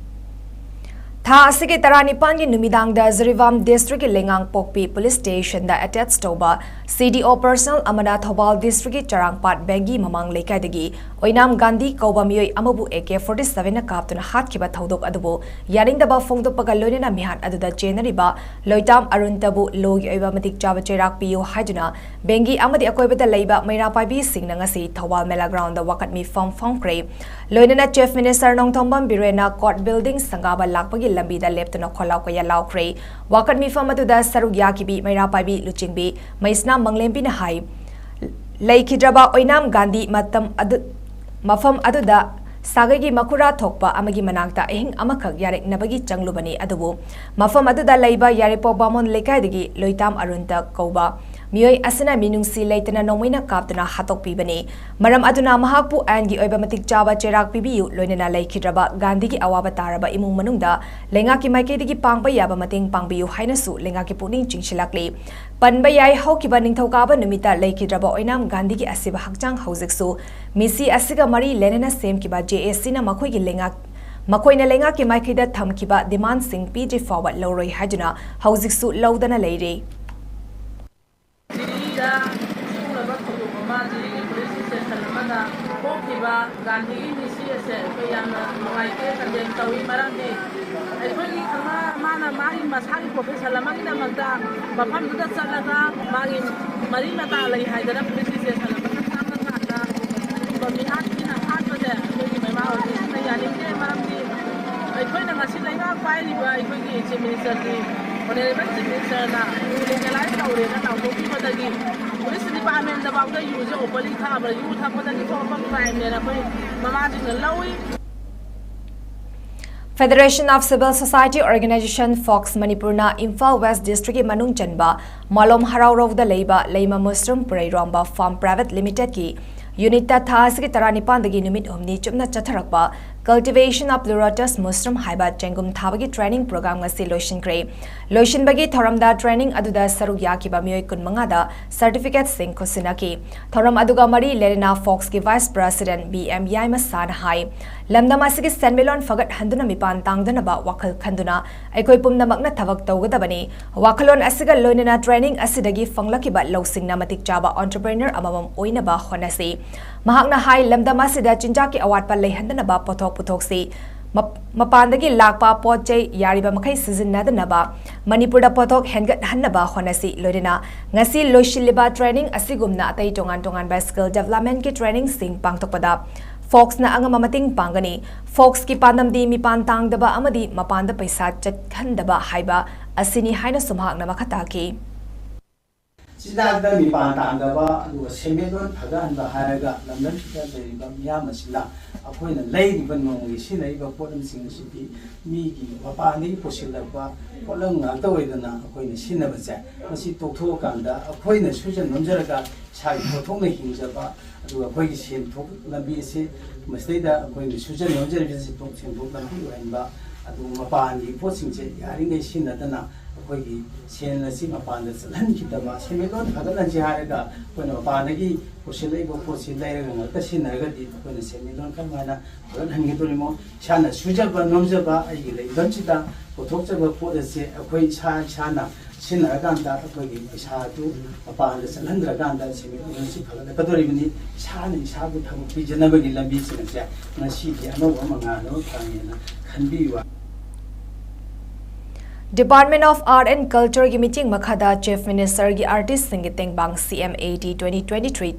ꯊꯥ ꯑꯁꯤꯒꯤ ꯇꯔꯥꯅꯤꯄꯥꯟꯒꯤ ꯅꯨꯃꯤꯗꯥꯡꯗ ꯖꯤꯔꯤꯕꯥꯝ district ꯀꯤ ꯂꯩꯉꯥꯡꯄꯣꯛꯄꯤ police station ꯗ attach ꯇꯧꯕ C D O personnel ꯑꯃꯅ ꯊꯧꯕꯥꯜ district ꯀꯤ ꯆꯔꯥꯡꯄꯥꯠ ꯕꯦꯡꯒꯤ ꯃꯃꯥꯡ ꯂꯩꯀꯥꯏꯗꯒꯤ ꯑꯣꯏꯅꯥꯝ ꯒꯥꯟꯙꯤ ꯀꯧꯕ ꯃꯤꯑꯣꯏ ꯑꯃꯕꯨ A K forty seven ꯅ ꯀꯥꯞꯇꯨꯅ ꯍꯥꯠꯈꯤꯕ ꯊꯧꯗꯣꯛ ꯑꯗꯨꯕꯨ ꯌꯥꯅꯤꯡꯗꯕ ꯐꯣꯡꯗꯣꯛꯄꯒ ꯂꯣꯏꯅꯅ ꯃꯤꯍꯥꯠ ꯑꯗꯨꯗ ꯆꯦꯟꯅꯔꯤꯕ ꯂꯣꯏꯇꯥꯝ ꯑꯔꯨꯟꯇꯕꯨ law ꯒꯤ ꯑꯣꯏꯕ ꯃꯇꯤꯛ ꯆꯥꯕ ꯆꯩꯔꯥꯛ ꯄꯤꯌꯨ ꯍꯥꯏꯗꯨꯅ ꯕꯦꯡꯒꯤ ꯑꯃꯗꯤ ꯑꯀꯣꯏꯕꯗ ꯂꯩꯕ ꯃꯩꯔꯥ ꯄꯥꯏꯕꯤꯁꯤꯡꯅ ꯉꯁꯤ ꯊꯧꯕꯥꯜ ꯃꯦꯂꯥ ground ꯗ ꯋꯥꯀꯠ ꯃꯤꯐꯝ ꯐꯝꯈ꯭ꯔꯦ꯫ ꯂꯣꯏꯅꯅ Chief Minister Nongthombam ꯕꯤꯔꯦꯟꯅ Court Building ꯁꯪꯒꯥꯕ ꯂꯥꯛꯄꯒꯤ ꯂꯝꯕꯤꯗ ꯂꯦꯞꯇꯨꯅ ꯈꯣꯜꯂꯥꯎ ꯀꯌꯥ ꯂꯥꯎꯈ꯭ꯔꯦ꯫ ꯋꯥꯀꯠ ꯃꯤꯐꯝ ꯑꯗꯨꯗ ꯁꯔꯨꯛ ꯌꯥꯈꯤꯕꯤ ꯃꯩꯔꯥ ꯄꯥꯏꯕꯤ ꯂꯨꯆꯤꯡꯕꯤ ꯃꯩꯁꯅꯥ ꯃꯪꯂꯦꯝꯕꯤꯅ ꯍꯥꯏ, ꯂꯩꯈꯤꯗ꯭ꯔꯕ ꯑꯣꯏꯅꯥꯝ ꯒꯥꯟꯙꯤ ꯃꯇꯝ ꯑꯗꯨ, ꯃꯐꯝ ꯑꯗꯨꯗ ꯁꯥꯒꯩꯒꯤ ꯃꯈꯨꯔꯥ ꯊꯣꯛꯄ ꯑꯃꯒꯤ ꯃꯅꯥꯛꯇ ꯑꯍꯤꯡ ꯑꯃꯈꯛ ꯌꯥꯔꯦꯛꯅꯕꯒꯤ ꯆꯪꯂꯨꯕꯅꯤ, ꯑꯗꯨꯕꯨ ꯃꯐꯝ ꯑꯗꯨꯗ ꯂꯩꯕ ꯌꯥꯏꯔꯤꯄꯣꯛ ꯕꯥꯃꯣꯟ ꯂꯩꯀꯥꯏꯗꯒꯤ ꯂꯣꯏꯇꯥꯝ ꯑꯔꯨꯟꯇ ꯀꯧꯕ ꯃꯤꯑꯣꯏ ꯑꯁꯤꯅ ꯃꯤꯅꯨꯡꯁꯤ ꯂꯩꯇꯅ ꯅꯣꯡꯃꯩꯅ ꯀꯥꯞꯇꯨꯅ ꯍꯥꯠꯇꯣꯛꯄꯤꯕꯅꯤ꯫ ꯃꯔꯝ ꯑꯗꯨꯅ ꯃꯍꯥꯛꯄꯨ ꯑꯥꯏꯟꯒꯤ ꯑꯣꯏꯕ ꯃꯇꯤꯛ ꯆꯥꯕ ꯆꯩꯔꯥꯛ ꯄꯤꯕꯤꯌꯨ, ꯂꯣꯏꯅꯅ ꯂꯩꯈꯤꯗ꯭ꯔꯕ ꯒꯥꯟꯙꯤꯒꯤ ꯑꯋꯥꯕ ꯇꯥꯔꯕ ꯏꯃꯨꯡ ꯃꯅꯨꯡꯗ ꯂꯩꯉꯥꯛꯀꯤ ꯃꯥꯏꯀꯩꯗꯒꯤ ꯄꯥꯡꯕ ꯌꯥꯕ ꯃꯇꯦꯡ ꯄꯥꯡꯕꯤꯌꯨ ꯍꯥꯏꯅꯁꯨ ꯂꯩꯉꯥꯛꯀꯤ ꯄꯨꯛꯅꯤꯡ ꯆꯤꯡꯁꯤꯜꯂꯛꯂꯤ꯫ ꯄꯟꯕ ꯌꯥꯏ, ꯍꯧꯈꯤꯕ ꯅꯤꯡꯊꯧꯀꯥꯕ ꯅꯨꯃꯤꯠꯇ ꯂꯩꯈꯤꯗ꯭ꯔꯕ ꯑꯣꯏꯅꯥꯝ ꯒꯥꯟꯙꯤꯒꯤ ꯑꯁꯤꯕ ꯍꯛꯆꯥꯡ ꯍꯧꯖꯤꯛꯁꯨ ꯃꯤꯁꯤ ꯑꯁꯤꯒ ꯃꯔꯤ ꯂꯩꯅꯅ ꯁꯦꯝꯈꯤꯕ J A C ꯅ ꯃꯈꯣꯏꯒꯤ ꯂꯩꯉꯥꯛ, ꯃꯈꯣꯏꯅ ꯂꯩꯉꯥꯛꯀꯤ ꯃꯥꯏꯀꯩꯗ ꯊꯝꯈꯤꯕ demand ꯁꯤꯡ ꯄꯤꯗ꯭ꯔꯤ ꯐꯥꯎꯕ ꯂꯧꯔꯣꯏ ꯍꯥꯏꯗꯨꯅ ꯍꯧꯖꯤꯛꯁꯨ ꯂꯧꯗꯅ ꯂꯩꯔꯤ꯫ ꯒꯥꯟꯙꯤꯒꯤ ꯃꯤꯁꯤ ꯑꯁꯦ ꯑꯩꯈꯣꯏ ꯌꯥꯝꯅ ꯅꯨꯡꯉꯥꯏꯇꯦ, ꯀꯟꯗꯦꯝ ꯇꯧꯏ꯫ ꯃꯔꯝꯗꯤ ꯑꯩꯈꯣꯏꯒꯤ ꯈꯪꯅ ꯃꯥꯅ ꯃꯥꯒꯤ ꯃꯁꯥꯒꯤ ꯄ꯭ꯔꯣꯐꯦꯁꯟ ꯑꯃꯒꯤꯗꯃꯛꯇ ꯃꯐꯝꯗꯨꯗ ꯆꯠꯂꯒ ꯃꯥꯒꯤ ꯃꯔꯤ ꯃꯇꯥ ꯂꯩ ꯍꯥꯏꯗꯅ ꯄꯨꯂꯤꯁ ꯏꯁꯇꯦꯁꯟ ꯑꯃꯗ ꯆꯪꯉꯀꯥꯟꯗ ꯑꯗꯨꯒꯨꯝꯕ ꯃꯤꯍꯥꯠ ꯊꯤꯅ ꯍꯥꯠꯄꯁꯦ ꯑꯩꯈꯣꯏꯒꯤ ꯃꯃꯥ ꯑꯣꯏꯕꯁꯤꯡꯅ ꯌꯥꯅꯤꯡꯗꯦ꯫ ꯃꯔꯝꯗꯤ ꯑꯩꯈꯣꯏꯅ ꯉꯁꯤ ꯂꯩꯉꯥꯛ ꯄꯥꯏꯔꯤꯕ ꯑꯩꯈꯣꯏꯒꯤ ꯆꯤꯐ ꯃꯤꯅꯤꯁꯇꯔꯒꯤ, ꯑꯣꯅꯔꯦꯕꯜ ꯆꯤꯐ ꯃꯤꯅꯤꯁꯇꯔꯅ ꯌꯨ ꯂꯤꯒꯦꯂꯥꯏꯁ ꯇꯧꯔꯦꯅ ꯂꯥꯎꯊꯣꯛꯈꯤꯕꯗꯒꯤ ꯄꯨꯂꯤꯁ ꯗꯤꯄꯥꯔꯠꯃꯦꯟꯗꯐꯥꯎꯗ ꯌꯨꯁꯦ ꯑꯣꯄꯟꯂꯤ ꯊꯛꯑꯕ꯭ꯔꯥ? ꯌꯨ ꯊꯛꯄꯗꯒꯤ ꯊꯣꯛꯂꯛꯄ ꯀ꯭ꯔꯥꯏꯝꯅꯦꯅ ꯑꯩꯈꯣꯏ ꯃꯃꯥꯁꯤꯡꯅ ꯂꯧꯏ꯫ Federation of Civil Society Organization, fox ꯃꯅꯤꯄꯨꯔꯅ ꯏꯝꯐꯥꯜ ꯋꯦꯁ ꯗꯤꯁꯇ꯭ꯔꯤꯛꯀꯤ ꯃꯅꯨꯡ ꯆꯟꯕ ꯃꯥꯂꯣꯝ ꯍꯔꯥꯎꯔꯧꯗ ꯂꯩꯕ ꯂꯩꯃ ꯃꯨꯁꯔꯨꯝ ꯄꯨꯔꯩꯔꯣꯝꯕ ꯐꯥꯔꯝ ꯄ꯭ꯔꯥꯏꯚꯦꯠ ꯂꯤꯃꯤꯇꯦꯠꯀꯤ ꯌꯨꯅꯤꯠꯇ ꯊꯥ ꯑꯁꯤꯒꯤ ꯇꯔꯥꯅꯤꯄꯥꯟꯗꯒꯤ ꯅꯨꯃꯤꯠ ꯍꯨꯝꯅꯤ ꯆꯨꯞꯅ ꯆꯠꯊꯔꯛꯄ Cultivation of Lotus Mushroom ꯍꯥꯏꯕ ꯆꯦꯡꯒꯨꯝ ꯊꯥꯕꯒꯤ ꯇ꯭ꯔꯦꯅꯤꯡ ꯄ꯭ꯔꯣꯒ꯭ꯔꯥꯝ ꯉꯁꯤ ꯂꯣꯏꯁꯤꯟꯈ꯭ꯔꯦ꯫ ꯂꯣꯏꯁꯤꯟꯕꯒꯤ ꯊꯧꯔꯝꯗ ꯇ꯭ꯔꯦꯅꯤꯡ ꯑꯗꯨꯗ ꯁꯔꯨꯛ ꯌꯥꯈꯤꯕ ꯃꯤꯑꯣꯏ ꯀꯨꯟꯃꯉꯥꯗ ꯁꯔꯇꯤꯐꯤꯀꯦꯠꯁꯤꯡ ꯈꯨꯠꯁꯤꯟꯅꯈꯤ꯫ ꯊꯧꯔꯝ ꯑꯗꯨꯒ ꯃꯔꯤ ꯂꯩꯅꯅ ꯐꯣꯛꯁꯀꯤ ꯚꯥꯏꯁ ꯄ꯭ꯔꯁꯤꯗꯦꯟꯠ ꯕꯤ ꯑꯦꯝ ꯌꯥꯏꯃꯁꯥꯅ ꯍꯥꯏ, ꯂꯝꯗꯝ ꯑꯁꯤꯒꯤ ꯁꯦꯟꯃꯤꯠꯂꯣꯟ ꯐꯒꯠꯍꯟꯗꯨꯅ ꯃꯤꯄꯥꯟ ꯇꯥꯡꯗꯅꯕ ꯋꯥꯈꯜ ꯈꯟꯗꯨꯅ ꯑꯩꯈꯣꯏ ꯄꯨꯝꯅꯃꯛꯅ ꯊꯕꯛ ꯇꯧꯒꯗꯕꯅꯤ꯫ ꯋꯥꯈꯜꯂꯣꯟ ꯑꯁꯤꯒ ꯂꯣꯏꯅꯅ ꯇ꯭ꯔꯦꯅꯤꯡ ꯑꯁꯤꯗꯒꯤ ꯐꯪꯂꯛꯈꯤꯕ ꯂꯧꯁꯤꯡꯅ ꯃꯇꯤꯛ ꯆꯥꯕ entrepreneur ꯑꯃꯃꯝ ꯑꯣꯏꯅꯕ ꯍꯣꯠꯅꯁꯤ꯫ ꯃꯍꯥꯛꯅ ꯍꯥꯏ, ꯂꯝꯗꯝ ꯑꯁꯤꯗ ꯆꯤꯟꯖꯥꯛꯀꯤ ꯑꯋꯥꯠꯄ ꯂꯩꯍꯟꯗꯅꯕ ꯄꯣꯠꯊꯣꯛ ꯄꯨꯊꯣꯛꯁꯤ꯫ ꯃꯞ-, ꯃꯄꯥꯟꯗꯒꯤ ꯂꯥꯛꯄ ꯄꯣꯠ ꯆꯩ ꯌꯥꯔꯤꯕ ꯃꯈꯩ ꯁꯤꯖꯤꯟꯅꯗꯅꯕ ꯃꯅꯤꯄꯨꯔꯗ ꯄꯣꯠꯊꯣꯛ ꯍꯦꯟꯒꯠꯍꯟꯅꯕ ꯍꯣꯠꯅꯁꯤ꯫ ꯂꯣꯏꯅꯅ ꯉꯁꯤ ꯂꯣꯏꯁꯤꯜꯂꯤꯕ ꯇ꯭ꯔꯦꯅꯤꯡ ꯑꯁꯤꯒꯨꯝꯅ ꯑꯇꯩ ꯇꯣꯉꯥꯟ ꯇꯣꯉꯥꯟꯕ ꯁ꯭ꯀꯤꯜ ꯗꯦꯕꯂꯞꯃꯦꯟꯠꯀꯤ ꯇ꯭ꯔꯦꯅꯤꯡꯁꯤꯡ ꯄꯥꯡꯊꯣꯛꯄꯗ ꯐꯣꯛꯁꯅ ꯑꯉꯝꯕ ꯃꯇꯦꯡ ꯄꯥꯡꯒꯅꯤ꯫ ꯐꯣꯛꯁꯀꯤ ꯄꯥꯟꯗꯝꯗꯤ ꯃꯤꯄꯥꯟ ꯇꯥꯡꯗꯕ ꯑꯃꯗꯤ ꯃꯄꯥꯟꯗ ꯄꯩꯁꯥ ꯆꯠꯍꯟꯗꯕ ꯍꯥꯏꯕ ꯑꯁꯤꯅꯤ ꯍꯥꯏꯅꯁꯨ ꯃꯍꯥꯛꯅ ꯃꯈꯥ ꯇꯥꯈꯤ꯫ ꯆꯤꯟꯖꯥꯛꯇ ꯃꯤꯄꯥꯟ ꯇꯥꯡꯗꯕ, ꯑꯗꯨꯒ ꯁꯦꯟꯃꯤꯠꯂꯣꯟ ꯐꯒꯠꯍꯟꯕ ꯍꯥꯏꯔꯒ ꯂꯝꯗꯝꯁꯤꯗ ꯂꯩꯔꯤꯕ ꯃꯤꯌꯥꯝ ꯑꯁꯤꯅ ꯑꯩꯈꯣꯏꯅ ꯂꯩꯔꯤꯕ ꯅꯣꯡꯃꯒꯤ ꯁꯤꯖꯤꯟꯅꯔꯤꯕ ꯄꯣꯠꯂꯝꯁꯤꯡ ꯑꯁꯤꯗꯤ ꯃꯤꯒꯤ ꯃꯄꯥꯟꯗꯒꯤ ꯄꯨꯁꯤꯜꯂꯛꯄ ꯄꯣꯠꯂꯝ ꯉꯥꯛꯇ ꯑꯣꯏꯗꯅ ꯑꯩꯈꯣꯏꯅ ꯁꯤꯖꯤꯟꯅꯕꯁꯦ, ꯃꯁꯤ ꯇꯣꯛꯊꯣꯛꯑꯀꯥꯟꯗ ꯑꯩꯈꯣꯏꯅ ꯁꯨꯖ ꯅꯣꯝꯖꯔꯒ ꯏꯁꯥꯒꯤ ꯄꯣꯠꯊꯣꯛꯅ ꯍꯤꯡꯖꯕ, ꯑꯗꯨꯒ ꯑꯩꯈꯣꯏꯒꯤ ꯁꯦꯟꯊꯣꯛ ꯂꯝꯕꯤ ꯑꯁꯤ ꯃꯁꯤꯗꯩꯗ ꯑꯩꯈꯣꯏꯒꯤ ꯁꯨꯖ ꯅꯣꯝꯖꯔꯤꯕ ꯁꯦꯟꯊꯣꯛ, ꯁꯦꯟꯊꯣꯛ ꯂꯝꯕꯤ ꯑꯣꯏꯍꯟꯕ, ꯑꯗꯨꯒ ꯃꯄꯥꯟꯒꯤ ꯄꯣꯠꯁꯤꯡꯁꯦ ꯌꯥꯔꯤꯉꯩ ꯁꯤꯖꯤꯟꯅꯗꯅ ꯑꯩꯈꯣꯏꯒꯤ ꯁꯦꯟ ꯑꯁꯤ ꯃꯄꯥꯟꯗ ꯆꯠꯍꯟꯈꯤꯗꯕ, ꯁꯦꯟꯃꯤꯠꯂꯣꯟ ꯐꯒꯠꯍꯟꯁꯤ ꯍꯥꯏꯔꯒ ꯑꯩꯈꯣꯏꯅ ꯃꯄꯥꯟꯗꯒꯤ ꯄꯨꯁꯤꯜꯂꯛꯏꯕ ꯄꯣꯠꯁꯤ ꯂꯩꯔꯒ ꯉꯥꯛꯇ ꯁꯤꯖꯤꯟꯅꯔꯒꯗꯤ ꯑꯩꯈꯣꯏꯅ ꯁꯦꯟꯃꯤꯠꯂꯣꯟ ꯀꯔꯝꯍꯥꯏꯅ ꯐꯒꯠꯍꯟꯒꯗꯧꯔꯤꯃꯣ? ꯏꯁꯥꯅ ꯁꯨꯖꯕ ꯅꯣꯝꯖꯕ ꯑꯩꯒꯤ ꯂꯩꯐꯝꯁꯤꯗ ꯄꯨꯊꯣꯛꯆꯕ ꯄꯣꯠ ꯑꯁꯦ ꯑꯩꯈꯣꯏ ꯏꯁꯥ ꯏꯁꯥꯅ ꯁꯤꯖꯤꯟꯅꯔꯀꯥꯟꯗ ꯑꯩꯈꯣꯏꯒꯤ ꯄꯩꯁꯥ ꯑꯗꯨ ꯃꯄꯥꯟꯗ ꯆꯠꯍꯟꯗ꯭ꯔꯀꯥꯟꯗ ꯁꯦꯟꯃꯤꯠꯂꯣꯟꯁꯤ ꯐꯒꯠꯂꯛꯀꯗꯣꯔꯤꯕꯅꯤ꯫ ꯏꯁꯥꯅ ꯏꯁꯥꯕꯨ ꯊꯕꯛ ꯄꯤꯖꯅꯕꯒꯤ ꯂꯝꯕꯤꯁꯤꯡ ꯑꯁꯦ ꯉꯁꯤꯗꯤ ꯑꯅꯧꯕ ꯃꯉꯥꯜꯅ ꯐꯪꯉꯦꯅ ꯈꯟꯕꯤꯌꯨ꯫ Department of Art and Culture ꯒꯤ ꯃꯤꯇꯤꯡ ꯃꯈꯥꯗ Chief Minister ꯒꯤ artist ꯁꯤꯡꯒꯤ ꯇꯦꯡꯕꯥꯡ C M A T twenty twenty-three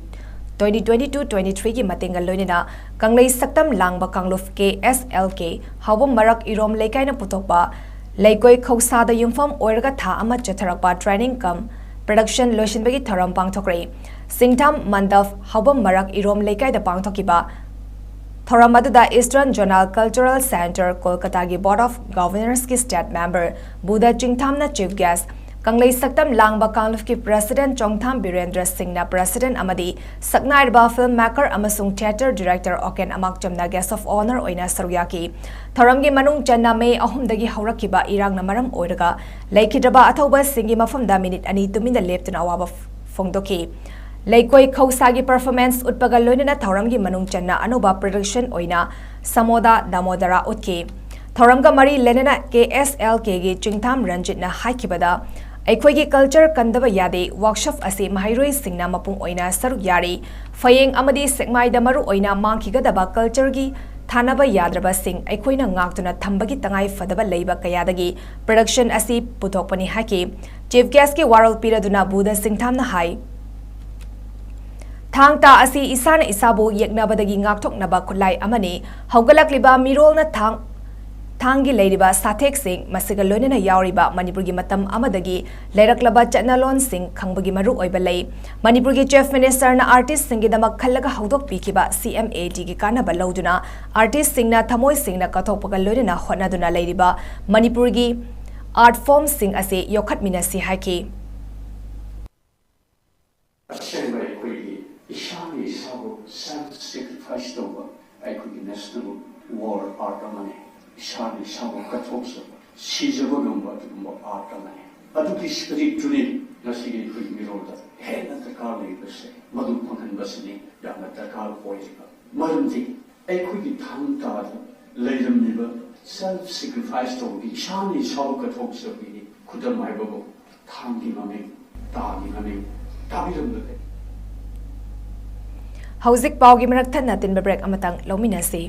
twenty twenty-two twenty-three ꯒꯤ ꯃꯇꯦꯡꯒ ꯂꯣꯏꯅꯅ ꯀꯪꯂꯩ ꯁꯛꯇꯝ ꯂꯥꯡꯕ ꯀꯥꯡꯂꯨꯞ K S L K ꯍꯥꯎꯕꯝ ꯃꯔꯛ ꯏꯔꯣꯝ ꯂꯩꯀꯥꯏꯅ ꯄꯨꯊꯣꯛꯄ ꯂꯩꯀꯣꯏ ꯈꯧꯁꯥꯗ ꯌꯨꯝꯐꯝ ꯑꯣꯏꯔꯒ ꯊꯥ ꯑꯃ ꯆꯠꯊꯔꯛꯄ training cum production ꯂꯣꯏꯁꯤꯟꯕꯒꯤ ꯊꯧꯔꯝ ꯄꯥꯡꯊꯣꯛꯈ꯭ꯔꯦ꯫ ꯁꯤꯡꯊꯥꯝ ꯃꯟꯗꯞ ꯍꯥꯎꯕꯝ ꯃꯔꯛ ꯏꯔꯣꯝ ꯂꯩꯀꯥꯏꯗ ꯄꯥꯡꯊꯣꯛꯈꯤꯕ ꯊꯧꯔꯝ ꯑꯗꯨꯗ Eastern Zonal Cultural Centre ꯀꯣꯜꯀꯇꯥꯒꯤ Board of Governors ꯀꯤ state member Buddha ꯆꯤꯡꯊꯥꯝꯅ chief guest, ꯀꯪꯂꯩ ꯁꯛꯇꯝ ꯂꯥꯡꯕ ꯀꯥꯡꯂꯨꯞꯀꯤ president ꯆꯣꯡꯊꯥꯝ ꯕꯤꯔꯦꯟꯗ꯭ꯔ ꯁꯤꯡꯅ president ꯑꯃꯗꯤ ꯁꯛꯅꯥꯏꯔꯕ film maker ꯑꯃꯁꯨꯡ theatre director ꯑꯣꯀꯦꯟ ꯑꯃꯥꯛꯆꯝꯅ guest of honour ꯑꯣꯏꯅ ꯁꯔꯨꯛ ꯌꯥꯈꯤ꯫ ꯊꯧꯔꯝꯒꯤ ꯃꯅꯨꯡ ꯆꯟꯅ ꯃꯦ ꯑꯍꯨꯝꯗꯒꯤ ꯍꯧꯔꯛꯈꯤꯕ ꯏꯔꯥꯡꯅ ꯃꯔꯝ ꯑꯣꯏꯔꯒ ꯂꯩꯈꯤꯗ꯭ꯔꯕ ꯑꯊꯧꯕꯁꯤꯡꯒꯤ ꯃꯐꯝꯗ ꯃꯤꯅꯤꯠ ꯑꯅꯤ ꯇꯨꯃꯤꯟꯅ ꯂꯦꯞꯇꯨꯅ ꯑꯋꯥꯕ ꯐꯣꯡꯗꯣꯛꯈꯤ꯫ ꯂꯩꯀꯣꯏ ꯈꯧꯁꯥꯒꯤ performance ꯎꯠꯄꯒ ꯂꯣꯏꯅꯅ ꯊꯧꯔꯝꯒꯤ ꯃꯅꯨꯡ ꯆꯟꯅ ꯑꯅꯧꯕ production ꯑꯣꯏꯅ ꯁꯃꯣꯗꯥ ꯗꯥꯃꯣꯗꯔꯥ ꯎꯠꯈꯤ꯫ ꯊꯧꯔꯝꯒ ꯃꯔꯤ ꯂꯩꯅꯅ K S L K ꯒꯤ ꯆꯤꯡꯊꯥꯝ ꯔꯟꯖꯤꯠꯅ ꯍꯥꯏꯈꯤꯕꯗ, ꯑꯩꯈꯣꯏꯒꯤ culture ꯀꯟꯗꯕ ꯌꯥꯗꯦ꯫ Workshop ꯑꯁꯤ ꯃꯍꯩꯔꯣꯏꯁꯤꯡꯅ ꯃꯄꯨꯡ ꯑꯣꯏꯅ ꯁꯔꯨꯛ ꯌꯥꯔꯤ꯫ ꯐꯌꯦꯡ ꯑꯃꯗꯤ ꯁꯦꯛꯃꯥꯏꯗ ꯃꯔꯨ ꯑꯣꯏꯅ ꯃꯥꯡꯈꯤꯒꯗꯕ culture ꯒꯤ ꯊꯥꯅꯕ ꯌꯥꯗ꯭ꯔꯕꯁꯤꯡ ꯑꯩꯈꯣꯏꯅ ꯉꯥꯛꯇꯨꯅ ꯊꯝꯕꯒꯤ ꯇꯉꯥꯏ ꯐꯗꯕ ꯂꯩꯕ ꯀꯌꯥꯗꯒꯤ production ꯑꯁꯤ ꯄꯨꯊꯣꯛꯄꯅꯤ ꯍꯥꯏꯈꯤ꯫ Chief guest ꯀꯤ ꯋꯥꯔꯣꯜ ꯄꯤꯔꯗꯨꯅ ꯕꯨꯙ ꯁꯤꯡꯊꯥꯝꯅ ꯍꯥꯏ, ꯊꯥꯡ ꯇꯥ ꯑꯁꯤ ꯏꯁꯥꯅ ꯏꯁꯥꯕꯨ ꯌꯦꯛꯅꯕꯗꯒꯤ ꯉꯥꯛꯊꯣꯛꯅꯕ ꯈꯨꯠꯂꯥꯏ ꯑꯃꯅꯤ꯫ ꯍꯧꯒꯠꯂꯛꯂꯤꯕ ꯃꯤꯔꯣꯜꯅ ꯊꯥꯡ, ꯊꯥꯡꯒꯤ ꯂꯩꯔꯤꯕ ꯁꯥꯊꯦꯛꯁꯤꯡ, ꯃꯁꯤꯒ ꯂꯣꯏꯅꯅ ꯌꯥꯎꯔꯤꯕ ꯃꯅꯤꯄꯨꯔꯒꯤ ꯃꯇꯝ ꯑꯃꯗꯒꯤ ꯂꯩꯔꯛꯂꯕ ꯆꯠꯅꯂꯣꯟꯁꯤꯡ ꯈꯪꯕꯒꯤ ꯃꯔꯨꯑꯣꯏꯕ ꯂꯩ꯫ ꯃꯅꯤꯄꯨꯔꯒꯤ Chief Minister ꯅ artist ꯁꯤꯡꯒꯤꯗꯃꯛ ꯈꯜꯂꯒ ꯍꯧꯗꯣꯛꯄꯤꯈꯤꯕ C M A T ꯒꯤ ꯀꯥꯟꯅꯕ ꯂꯧꯗꯨꯅ artist ꯁꯤꯡꯅ ꯊꯃꯣꯏ ꯁꯦꯡꯅ ꯀꯠꯊꯣꯛꯄꯒ ꯂꯣꯏꯅꯅ ꯍꯣꯠꯅꯗꯨꯅ ꯂꯩꯔꯤꯕ ꯃꯅꯤꯄꯨꯔꯒꯤ art form ꯁꯤꯡ ꯑꯁꯤ ꯌꯣꯛꯈꯠꯃꯤꯟꯅꯁꯤ ꯍꯥꯏꯈꯤ꯫ ꯑꯁꯦꯡꯕ ꯑꯩꯈꯣꯏꯒꯤ ꯏꯁꯥꯅ ꯏꯁꯥꯕꯨ self sacrifice ꯇꯧꯕ ꯑꯩꯈꯣꯏꯒꯤ national war art ꯑꯃꯅꯤ꯫ ꯏꯁꯥꯅ ꯏꯁꯥꯕꯨ ꯀꯠꯊꯣꯛꯆꯕ, ꯁꯤꯖꯕ ꯉꯝꯕ ꯑꯗꯨꯒꯨꯝꯕ art ꯑꯃꯅꯤ꯫ ꯑꯗꯨꯒꯤ spirit ꯇꯨꯅꯤ ꯉꯁꯤꯒꯤ ꯑꯩꯈꯣꯏꯒꯤ ꯃꯤꯔꯣꯜꯗ ꯍꯦꯟꯅ ꯗꯔꯀꯥꯔ ꯂꯩꯕꯁꯦ꯫ ꯃꯗꯨ ꯐꯪꯍꯟꯕꯁꯤꯅꯤ ꯌꯥꯝꯅ ꯗꯔꯀꯥꯔ ꯑꯣꯏꯔꯤꯕ꯫ ꯃꯔꯝꯗꯤ ꯑꯩꯈꯣꯏꯒꯤ ꯊꯥꯡ ꯇꯥꯗ ꯂꯩꯔꯝꯂꯤꯕ self sacrifice ꯇꯧꯕꯒꯤ, ꯏꯁꯥꯅ ꯏꯁꯥꯕꯨ ꯀꯠꯊꯣꯛꯆꯕꯒꯤ ꯈꯨꯗꯝ ꯍꯥꯏꯕꯕꯨ ꯊꯥꯡꯒꯤ ꯃꯃꯤꯡ, ꯇꯥꯒꯤ ꯃꯃꯤꯡ ꯇꯥꯕꯤꯔꯝꯕꯗ ꯐꯩ꯫ ꯍꯧꯖꯤꯛ ꯄꯥꯎꯒꯤ ꯃꯔꯛ ꯊꯠꯅ ꯇꯤꯟꯕ ꯕ꯭ꯔꯦꯛ ꯑꯃꯇꯪ ꯂꯧꯃꯤꯟꯅꯁꯤ꯫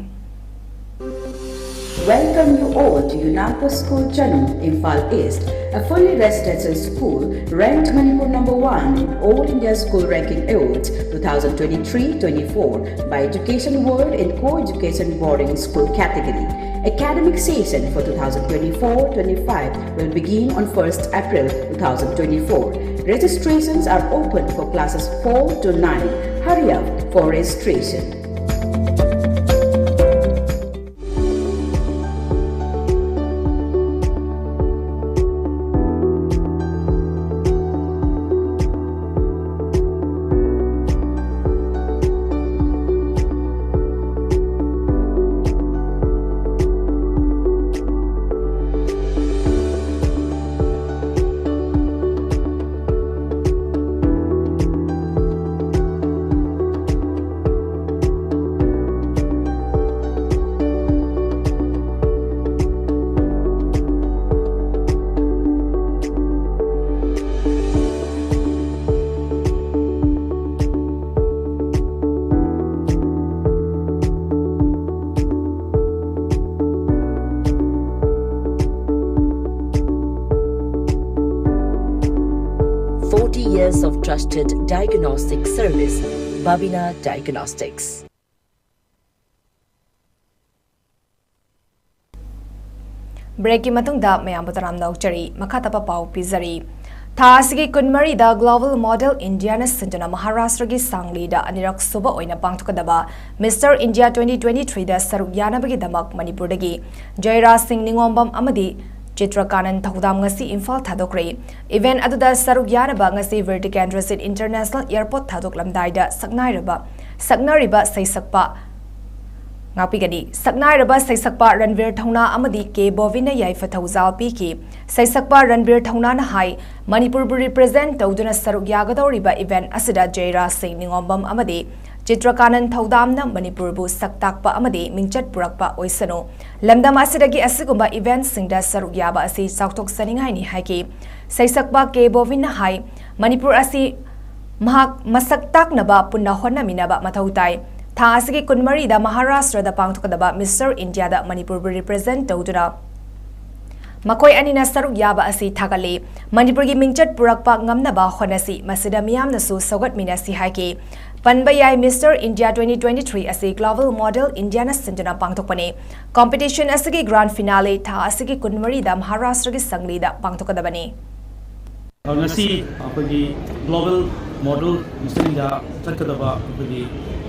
Welcome you all to UNACO School Channel, Imphal East, a fully residential school ranked Manipur number one in All India School Ranking Awards two thousand twenty-three twenty-four by Education World in Co-Education Boarding School category. Academic session for two thousand twenty-four twenty-five will begin on first April two thousand twenty-four. Registrations are open for classes four to nine. Hurry up for registration. Forty years of trusted diagnostic service, Babina Diagnostics. ꯕ꯭ꯔꯦꯛꯀꯤ ꯃꯇꯨꯡꯗ ꯃꯌꯥꯝꯕꯨ ꯇꯔꯥꯝꯅ ꯑꯣꯛꯆꯔꯤ꯫ ꯃꯈꯥ ꯇꯥꯕ ꯄꯥꯎ ꯄꯤꯖꯔꯤ꯫ ꯊꯥ ꯑꯁꯤꯒꯤ ꯀꯨꯟꯃꯔꯤꯗ Global Model Indiaꯅ ꯁꯤꯟꯗꯨꯅ ꯃꯍꯥꯔꯥꯁꯇ꯭ꯔꯒꯤ ꯁꯥꯡꯂꯤꯗ ꯑꯅꯤꯔꯛ ꯁꯨꯕ ꯑꯣꯏꯅ ꯄꯥꯡꯊꯣꯛꯀꯗꯕ Mister India twenty twenty-threeꯗ ꯁꯔꯨꯛ ꯌꯥꯅꯕꯒꯤꯗꯃꯛ ꯃꯅꯤꯄꯨꯔꯗꯒꯤ ꯖꯌꯔꯥꯖ ꯁꯤꯡ ꯅꯤꯉꯣꯝꯕꯝ ꯑꯃꯗꯤ ꯆꯤꯇ꯭ꯔꯀꯥꯅꯟ ꯊꯧꯗꯥꯝ ꯉꯁꯤ ꯏꯝꯐꯥꯜ ꯊꯥꯗꯣꯛꯈ꯭ꯔꯦ꯫ Event ꯑꯗꯨꯗ ꯁꯔꯨꯛ ꯌꯥꯅꯕ ꯉꯁꯤ ꯕꯤꯔ ꯇꯤꯀꯦꯟꯗ꯭ꯔꯖꯤꯠ International Airport ꯊꯥꯗꯣꯛꯂꯝꯗꯥꯏꯗ ꯁꯛꯅꯥꯏꯔꯕ, ꯁꯛꯅꯔꯤꯕ ꯁꯩꯁꯛꯄ, ꯉꯥꯛꯄꯤꯒꯅꯤ꯫ ꯁꯛꯅꯥꯏꯔꯕ ꯁꯩꯁꯛꯄ ꯔꯟꯕꯤꯔ ꯊꯧꯅꯥ ꯑꯃꯗꯤ ꯀꯦ ꯕꯣꯕꯤꯅ ꯌꯥꯏꯐ ꯊꯧꯖꯥꯜ ꯄꯤꯈꯤ꯫ ꯁꯩꯁꯛꯄ ꯔꯟꯕꯤꯔ ꯊꯧꯅꯥꯅ ꯍꯥꯏ, ꯃꯅꯤꯄꯨꯔꯕꯨ represent ꯇꯧꯗꯨꯅ ꯁꯔꯨꯛ ꯌꯥꯒꯗꯧꯔꯤꯕ event ꯑꯁꯤꯗ ꯖꯌꯔꯥꯖ ꯁꯤꯡ ꯅꯤꯉꯣꯝꯕꯝ ꯑꯃꯗꯤ ꯆꯤꯇ꯭ꯔꯀꯥꯅꯟ ꯊꯧꯗꯥꯝꯅ ꯃꯅꯤꯄꯨꯔꯕꯨ ꯁꯛ ꯇꯥꯛꯄ ꯑꯃꯗꯤ ꯃꯤꯡꯆꯠ ꯄꯨꯔꯛꯄ ꯑꯣꯏꯁꯅꯨ꯫ ꯂꯝꯗꯝ ꯑꯁꯤꯗꯒꯤ ꯑꯁꯤꯒꯨꯝꯕ event ꯁꯤꯡꯗ ꯁꯔꯨꯛ ꯌꯥꯕ ꯑꯁꯤ ꯆꯥꯎꯊꯣꯛꯆꯅꯤꯡꯉꯥꯏꯅꯤ ꯍꯥꯏꯈꯤ꯫ ꯁꯩꯁꯛꯄ ꯀꯦ ꯕꯣꯕꯤꯟꯅ ꯍꯥꯏ, ꯃꯅꯤꯄꯨꯔ ꯑꯁꯤ ꯃꯍꯥꯛ ꯃꯁꯛ ꯇꯥꯛꯅꯕ ꯄꯨꯟꯅ ꯍꯣꯠꯅꯃꯤꯟꯅꯕ ꯃꯊꯧ ꯇꯥꯏ꯫ ꯊꯥ ꯑꯁꯤꯒꯤ ꯀꯨꯟꯃꯔꯤꯗ ꯃꯍꯥꯔꯥꯁꯇ꯭ꯔꯗ ꯄꯥꯡꯊꯣꯛꯀꯗꯕ Mister India ꯗ ꯃꯅꯤꯄꯨꯔꯕꯨ represent ꯇꯧꯗꯨꯅ ꯃꯈꯣꯏ ꯑꯅꯤꯅ ꯁꯔꯨꯛ ꯌꯥꯕ ꯑꯁꯤ ꯊꯥꯒꯠꯂꯤ꯫ ꯃꯅꯤꯄꯨꯔꯒꯤ ꯃꯤꯡꯆꯠ ꯄꯨꯔꯛꯄ ꯉꯝꯅꯕ ꯍꯣꯠꯅꯁꯤ, ꯃꯁꯤꯗ ꯃꯤꯌꯥꯝꯅꯁꯨ ꯁꯧꯒꯠꯃꯤꯟꯅꯁꯤ ꯍꯥꯏꯈꯤ꯫ ꯄꯟꯕ ꯌꯥꯏ, Mister India twenty twenty-three ꯑꯁꯤ Global Model India ꯅ ꯁꯤꯟꯗꯨꯅ ꯄꯥꯡꯊꯣꯛꯄꯅꯤ꯫ Competition ꯑꯁꯤꯒꯤ grand finale ꯊꯥ ꯑꯁꯤꯒꯤ ꯀꯨꯟꯃꯔꯤꯗ ꯃꯍꯥꯔꯥꯁꯇ꯭ꯔꯒꯤ ꯁꯪꯂꯤꯗ ꯄꯥꯡꯊꯣꯛꯀꯗꯕꯅꯤ꯫ ꯉꯁꯤ ꯑꯩꯈꯣꯏꯒꯤ Global Model Mister India ꯆꯠꯀꯗꯕ ꯑꯩꯈꯣꯏꯒꯤ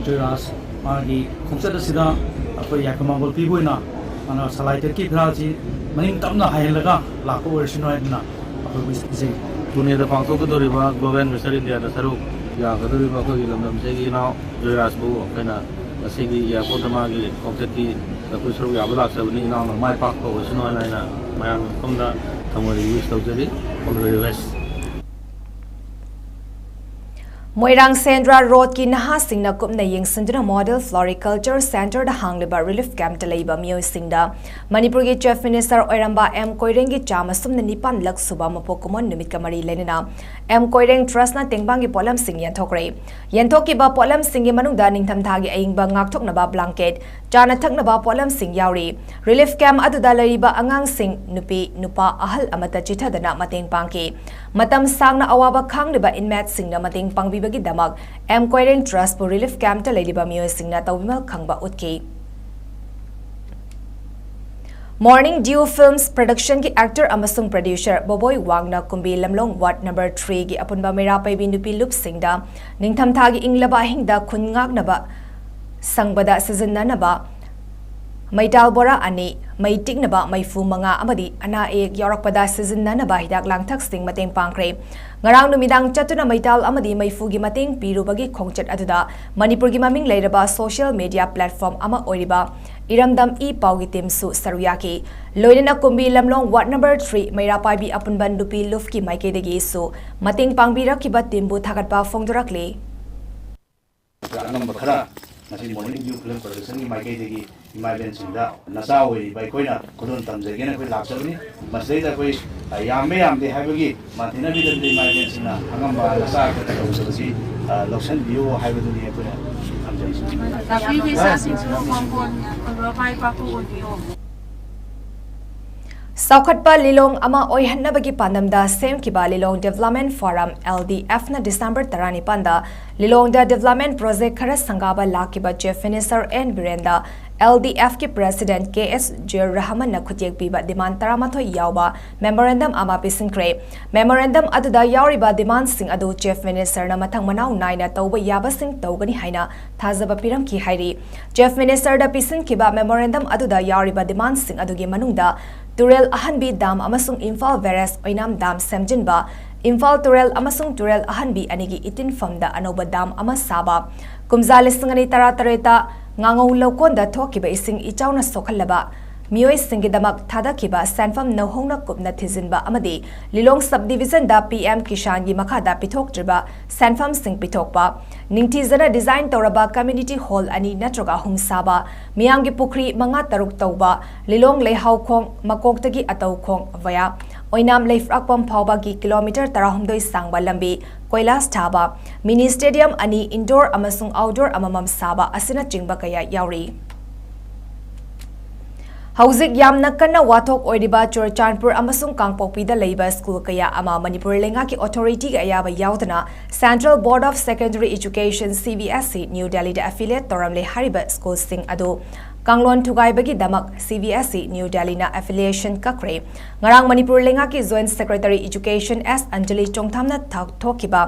ꯖꯣꯏꯔꯥꯖ ꯃꯥꯒꯤ ꯈꯣꯡꯆꯠ ꯑꯁꯤꯗ ꯑꯩꯈꯣꯏ ꯌꯥꯏꯐ ꯃꯪꯒꯣꯜ ꯄꯤꯕ ꯑꯣꯏꯅ ꯃꯥꯅ ꯁꯂꯥꯏ ꯇꯦꯠꯀꯤ ꯐꯤꯔꯥꯜꯁꯤ ꯃꯅꯤꯡ ꯇꯞꯅ ꯍꯥꯏꯍꯜꯂꯒ ꯂꯥꯛꯄ ꯑꯣꯏꯔꯁꯅꯨ ꯍꯥꯏꯗꯨꯅ ꯑꯩꯈꯣꯏ ꯄꯤꯖꯩ꯫ ꯄꯨꯅꯦꯗ ꯄꯥꯡꯊꯣꯛꯀꯗꯧꯔꯤꯕ Global Mister India ꯗ ꯁꯔꯨꯛ ꯌꯥꯒꯗꯧꯔꯤꯕ ꯑꯩꯈꯣꯏꯒꯤ ꯂꯝꯗꯝꯁꯤꯒꯤ ꯏꯅꯥꯎ ꯖꯣꯏꯔꯥꯖꯄꯨ ꯑꯩꯈꯣꯏꯅ ꯉꯁꯤꯒꯤ airport ꯇ ꯃꯥꯒꯤ ꯈꯣꯡꯆꯠꯀꯤ ꯑꯩꯈꯣꯏ ꯁꯔꯨꯛ ꯌꯥꯕ ꯂꯥꯛꯆꯕꯅꯤ꯫ ꯏꯅꯥꯎꯅ ꯃꯥꯏ ꯄꯥꯛꯄ ꯑꯣꯏꯁꯅꯨ ꯍꯥꯏꯅ ꯑꯩꯅ ꯃꯌꯥꯝꯒꯤ ꯃꯐꯝꯗ ꯊꯃꯣꯏꯗꯒꯤ wish ꯇꯧꯖꯔꯤ꯫ All the very best꯫ ꯃꯣꯏꯔꯥꯡ ꯁꯦꯟꯗ꯭ꯔꯥ ꯔꯣꯗꯀꯤ ꯅꯍꯥꯁꯤꯡꯅ ꯀꯨꯞꯅ ꯌꯦꯡꯁꯤꯟꯗꯨꯅ Model Floriculture Centre ꯗ ꯍꯥꯡꯂꯤꯕ relief camp ꯇ ꯂꯩꯕ ꯃꯤꯑꯣꯏꯁꯤꯡꯗ ꯃꯅꯤꯄꯨꯔꯒꯤ Chief Minister ꯑꯣꯏꯔꯝꯕ ꯑꯦꯝ ꯀꯣꯏꯔꯦꯡꯒꯤ ꯆꯥꯃ ꯁꯨꯞꯅ ꯅꯤꯄꯥꯟ ꯂꯛ ꯁꯨꯕ ꯃꯄꯣꯛ ꯀꯨꯝꯑꯣꯟ ꯅꯨꯃꯤꯠꯀ ꯃꯔꯤ ꯂꯩꯅꯅ ꯑꯦꯝ ꯀꯣꯏꯔꯦꯡ Trust ꯅ ꯇꯦꯡꯕꯥꯡꯒꯤ ꯄꯣꯠꯂꯝꯁꯤꯡ ꯌꯦꯟꯊꯣꯛꯈ꯭ꯔꯦ꯫ ꯌꯦꯟꯊꯣꯛꯈꯤꯕ ꯄꯣꯠꯂꯝꯁꯤꯡꯒꯤ ꯃꯅꯨꯡꯗ ꯅꯤꯡꯊꯝꯊꯥꯒꯤ ꯑꯏꯪꯕ ꯉꯥꯛꯊꯣꯛꯅꯕ blanket, ꯆꯥꯅ ꯊꯛꯅꯕ ꯄꯣꯠꯂꯝꯁꯤꯡ ꯌꯥꯎꯔꯤ꯫ Relief camp ꯑꯗꯨꯗ ꯂꯩꯔꯤꯕ ꯑꯉꯥꯡꯁꯤꯡ, ꯅꯨꯄꯤ, ꯅꯨꯄꯥ, ꯑꯍꯜ ꯑꯃꯠꯇ ꯆꯤꯊꯗꯅ ꯃꯇꯦꯡ ꯄꯥꯡꯈꯤ꯫ ꯃꯇꯝ ꯁꯥꯡꯅ ꯑꯋꯥꯕ ꯈꯥꯡꯂꯤꯕ inmate ꯁꯤꯡꯅ ꯃꯇꯦꯡ ꯄꯥꯡꯕꯤꯕꯒꯤꯗꯃꯛ ꯑꯦꯝ ꯀꯣꯏꯔꯦꯡ Trust ꯄꯨ relief camp ꯇ ꯂꯩꯔꯤꯕ ꯃꯤꯑꯣꯏꯁꯤꯡꯅ ꯇꯧꯕꯤꯃꯜ ꯈꯪꯕ ꯎꯠꯈꯤ꯫ Morning Dew Films Production ꯒꯤ actor ꯑꯃꯁꯨꯡ producer ꯕꯣꯕꯣꯏ ꯋꯥꯡꯅ ꯀꯨꯝꯕꯤ ꯂꯝꯂꯣꯡ ward number three ꯒꯤ ꯑꯄꯨꯟꯕ ꯃꯩꯔꯥ ꯄꯥꯏꯕꯤ ꯅꯨꯄꯤ ꯂꯨꯞꯁꯤꯡꯗ ꯅꯤꯡꯊꯝꯊꯥꯒꯤ ꯏꯪꯂꯕ ꯑꯍꯤꯡꯗ ꯈꯨꯟ ꯉꯥꯛꯅꯕ ꯁꯪꯕꯗ ꯁꯤꯖꯤꯟꯅꯅꯕ ꯃꯩꯇꯥꯜ ꯕꯣꯔꯥ ꯑꯅꯤ, ꯃꯩ ꯇꯤꯛꯅꯕ ꯃꯩꯐꯨ ꯃꯉꯥ ꯑꯃꯗꯤ ꯑꯅꯥ ꯑꯌꯦꯛ ꯌꯥꯎꯔꯛꯄꯗ ꯁꯤꯖꯤꯟꯅꯅꯕ ꯍꯤꯗꯥꯛ ꯂꯥꯡꯊꯛꯁꯤꯡ ꯃꯇꯦꯡ ꯄꯥꯡꯈ꯭ꯔꯦ꯫ ꯉꯔꯥꯡ ꯅꯨꯃꯤꯗꯥꯡ ꯆꯠꯇꯨꯅ ꯃꯩꯇꯥꯜ ꯑꯃꯗꯤ ꯃꯩꯐꯨꯒꯤ ꯃꯇꯦꯡ ꯄꯤꯔꯨꯕꯒꯤ ꯈꯣꯡꯆꯠ ꯑꯗꯨꯗ ꯃꯅꯤꯄꯨꯔꯒꯤ ꯃꯃꯤꯡ ꯂꯩꯔꯕ social media platform ꯑꯃ ꯑꯣꯏꯔꯤꯕ ꯏꯔꯝꯗꯝ ꯏ ꯄꯥꯎꯒꯤ team ꯁꯨ ꯁꯔꯨꯛ ꯌꯥꯈꯤ꯫ ꯂꯣꯏꯅꯅ ꯀꯨꯝꯕꯤ ꯂꯝꯂꯣꯡ ward number three ꯃꯩꯔꯥ ꯄꯥꯏꯕꯤ ꯑꯄꯨꯟꯕ ꯅꯨꯄꯤ ꯂꯨꯞꯀꯤ ꯃꯥꯏꯀꯩꯗꯒꯤꯁꯨ ꯃꯇꯦꯡ ꯄꯥꯡꯕꯤꯔꯛꯈꯤꯕ team ꯕꯨ ꯊꯥꯒꯠꯄ ꯐꯣꯡꯗꯣꯔꯛꯂꯤ꯫ ꯑꯉꯝꯕ ꯈꯔ ꯉꯁꯤ Morning Dew Film Production ꯒꯤ ꯃꯥꯏꯀꯩꯗꯒꯤ ꯏꯃꯥ ꯏꯕꯦꯟꯁꯤꯡꯗ ꯅꯆꯥ ꯑꯣꯏꯔꯤꯕ ꯑꯩꯈꯣꯏꯅ ꯈꯨꯗꯣꯜ ꯇꯝꯖꯒꯦꯅ ꯑꯩꯈꯣꯏ ꯂꯥꯛꯆꯕꯅꯤ꯫ ꯃꯁꯤꯗꯩꯗ ꯑꯩꯈꯣꯏ, ꯑ, ꯌꯥꯝꯕ ꯌꯥꯝꯗꯦ ꯍꯥꯏꯕꯒꯤ ꯃꯥꯟꯇꯤꯅꯕꯤꯗꯕꯤꯗ ꯏꯃꯥ ꯏꯕꯦꯟꯁꯤꯡꯅ ꯑꯉꯝꯕ ꯅꯆꯥ ꯑꯩꯈꯣꯏꯅ ꯇꯧꯖꯕꯁꯤ, ꯑ, ꯂꯧꯁꯤꯟꯕꯤꯌꯨ ꯍꯥꯏꯕꯗꯨꯅꯤ ꯑꯩꯈꯣꯏꯅ ꯊꯝꯖꯔꯤꯁꯤ꯫ ꯇꯥꯛꯄꯤꯕ ꯏꯆꯥꯁꯤꯡꯁꯤꯕꯨ ꯃꯥꯡꯒꯣꯟ ꯑꯣꯏꯕ ꯃꯥꯏ ꯄꯥꯛꯄ ꯑꯣꯏꯕꯤꯌꯨ꯫ ꯆꯥꯎꯈꯠꯄ ꯂꯤꯂꯣꯡ ꯑꯃ ꯑꯣꯏꯍꯟꯅꯕꯒꯤ ꯄꯥꯟꯗꯝꯗ ꯁꯦꯝꯈꯤꯕ ꯂꯤꯂꯣꯡ Development Forum, L D F ꯅ December ꯇꯔꯥꯅꯤꯄꯥꯟꯗ ꯂꯤꯂꯣꯡꯗ development project ꯈꯔ ꯁꯪꯒꯥꯕ ꯂꯥꯛꯈꯤꯕ Chief Minister N ꯕꯤꯔꯦꯟꯗ, L D F ꯀꯤ President K S ꯖꯤꯌꯥꯎꯔ ꯔꯍꯃꯟꯅ ꯈꯨꯠꯌꯦꯛ ꯄꯤꯕ demand ꯇꯔꯥꯃꯥꯊꯣꯏ ꯌꯥꯎꯕ memorandum ꯑꯃ ꯄꯤꯁꯤꯟꯈ꯭ꯔꯦ꯫ Memorandum ꯑꯗꯨꯗ ꯌꯥꯎꯔꯤꯕ demandꯁꯤꯡ ꯑꯗꯨ Chief Minister ꯅ ꯃꯊꯪ ꯃꯅꯥꯎ ꯅꯥꯏꯅ ꯇꯧꯕ ꯌꯥꯕꯁꯤꯡ ꯇꯧꯒꯅꯤ ꯍꯥꯏꯅ ꯊꯥꯖꯕ ꯄꯤꯔꯝꯈꯤ ꯍꯥꯏꯔꯤ꯫ Chief Minister ꯗ ꯄꯤꯁꯤꯟꯈꯤꯕ memorandum ꯑꯗꯨꯗ ꯌꯥꯎꯔꯤꯕ demandꯁꯤꯡ ꯑꯗꯨꯒꯤ ꯃꯅꯨꯡꯗ ꯇꯨꯔꯦꯜ ꯑꯍꯟꯕꯤ dam ꯑꯃꯁꯨꯡ ꯏꯝꯐꯥꯜ barrage ꯑꯣꯏꯅꯥꯝ dam ꯁꯦꯝꯖꯤꯟꯕ, ꯏꯝꯐꯥꯜ ꯇꯨꯔꯦꯜ ꯑꯃꯁꯨꯡ ꯇꯨꯔꯦꯜ ꯑꯍꯟꯕꯤ ꯑꯅꯤꯒꯤ ꯏꯇꯤꯟꯐꯝꯗ ꯑꯅꯧꯕ dam ꯑꯃ ꯁꯥꯕ, ꯀꯨꯝꯖꯥ ꯂꯤꯁꯤꯡ ꯑꯅꯤ ꯇꯔꯥꯇꯔꯦꯠꯇ ꯉꯥꯉꯧ ꯂꯧꯀꯣꯟꯗ ꯊꯣꯛꯈꯤꯕ ꯏꯁꯤꯡ ꯏꯆꯥꯎꯅ ꯁꯣꯛꯍꯜꯂꯕ ꯃꯤꯑꯣꯏꯁꯤꯡꯒꯤꯗꯃꯛ ꯊꯥꯗꯈꯤꯕ ꯁꯦꯟꯐꯝ ꯅꯧꯍꯧꯅ ꯀꯨꯞꯅ ꯊꯤꯖꯤꯟꯕ ꯑꯃꯗꯤ ꯂꯤꯂꯣꯡ sub division ꯗ P M ꯀꯤꯁꯥꯟꯒꯤ ꯃꯈꯥꯗ ꯄꯤꯊꯣꯛꯇ꯭ꯔꯤꯕ ꯁꯦꯟꯐꯝꯁꯤꯡ ꯄꯤꯊꯣꯛꯄ, ꯅꯤꯡꯊꯤꯖꯅ design ꯇꯧꯔꯕ community hall ꯑꯅꯤ ꯅꯠꯇ꯭ꯔꯒ ꯑꯍꯨꯝ ꯁꯥꯕ, ꯃꯤꯌꯥꯝꯒꯤ ꯄꯨꯈ꯭ꯔꯤ ꯃꯉꯥ ꯇꯔꯨꯛ ꯇꯧꯕ, ꯂꯤꯂꯣꯡ ꯂꯩꯍꯥꯎꯈꯣꯡ ꯃꯀꯣꯛꯇꯒꯤ ꯑꯇꯧꯈꯣꯡ via ꯑꯣꯏꯅꯥꯝ ꯂꯩꯐ꯭ꯔꯥꯛꯄꯝ ꯐꯥꯎꯕꯒꯤ kilometre ꯇꯔꯥꯍꯨꯝꯗꯣꯏ ꯁꯥꯡꯕ ꯂꯝꯕꯤ ꯀꯣꯏꯂꯥꯁ ꯊꯥꯕ, mini stadium ꯑꯅꯤ indoor ꯑꯃꯁꯨꯡ outdoor ꯑꯃꯃꯝ ꯁꯥꯕ ꯑꯁꯤꯅꯆꯤꯡꯕ ꯀꯌꯥ ꯌꯥꯎꯔꯤ꯫ ꯍꯧꯖꯤꯛ ꯌꯥꯝꯅ ꯀꯟꯅ ꯋꯥꯊꯣꯛ ꯑꯣꯏꯔꯤꯕ ꯆꯨꯔꯆꯥꯟꯄꯨꯔ ꯑꯃꯁꯨꯡ ꯀꯥꯡꯄꯣꯛꯄꯤꯗ ꯂꯩꯕ ꯁ꯭ꯀꯨꯜ ꯀꯌꯥ ꯑꯃ ꯃꯅꯤꯄꯨꯔ ꯂꯩꯉꯥꯛꯀꯤ authority ꯒꯤ ꯑꯌꯥꯕ ꯌꯥꯎꯗꯅ Central Board of Secondary Education, C B S E, New ꯗꯦꯜꯂꯤꯗ affiliate ꯇꯧꯔꯝꯂꯦ ꯍꯥꯏꯔꯤꯕ ꯁ꯭ꯀꯨꯜꯁꯤꯡ ꯑꯗꯨ ꯀꯥꯡꯂꯣꯟ ꯊꯨꯒꯥꯏꯕꯒꯤꯗꯃꯛ C B S E, New ꯗꯦꯜꯂꯤꯅ affiliation ꯀꯛꯈ꯭ꯔꯦ꯫ ꯉꯔꯥꯡ ꯃꯅꯤꯄꯨꯔ ꯂꯩꯉꯥꯛꯀꯤ Joint Secretary Education S Anjali ꯆꯣꯡꯊꯥꯝꯅ ꯊ-, ꯊꯣꯛꯈꯤꯕ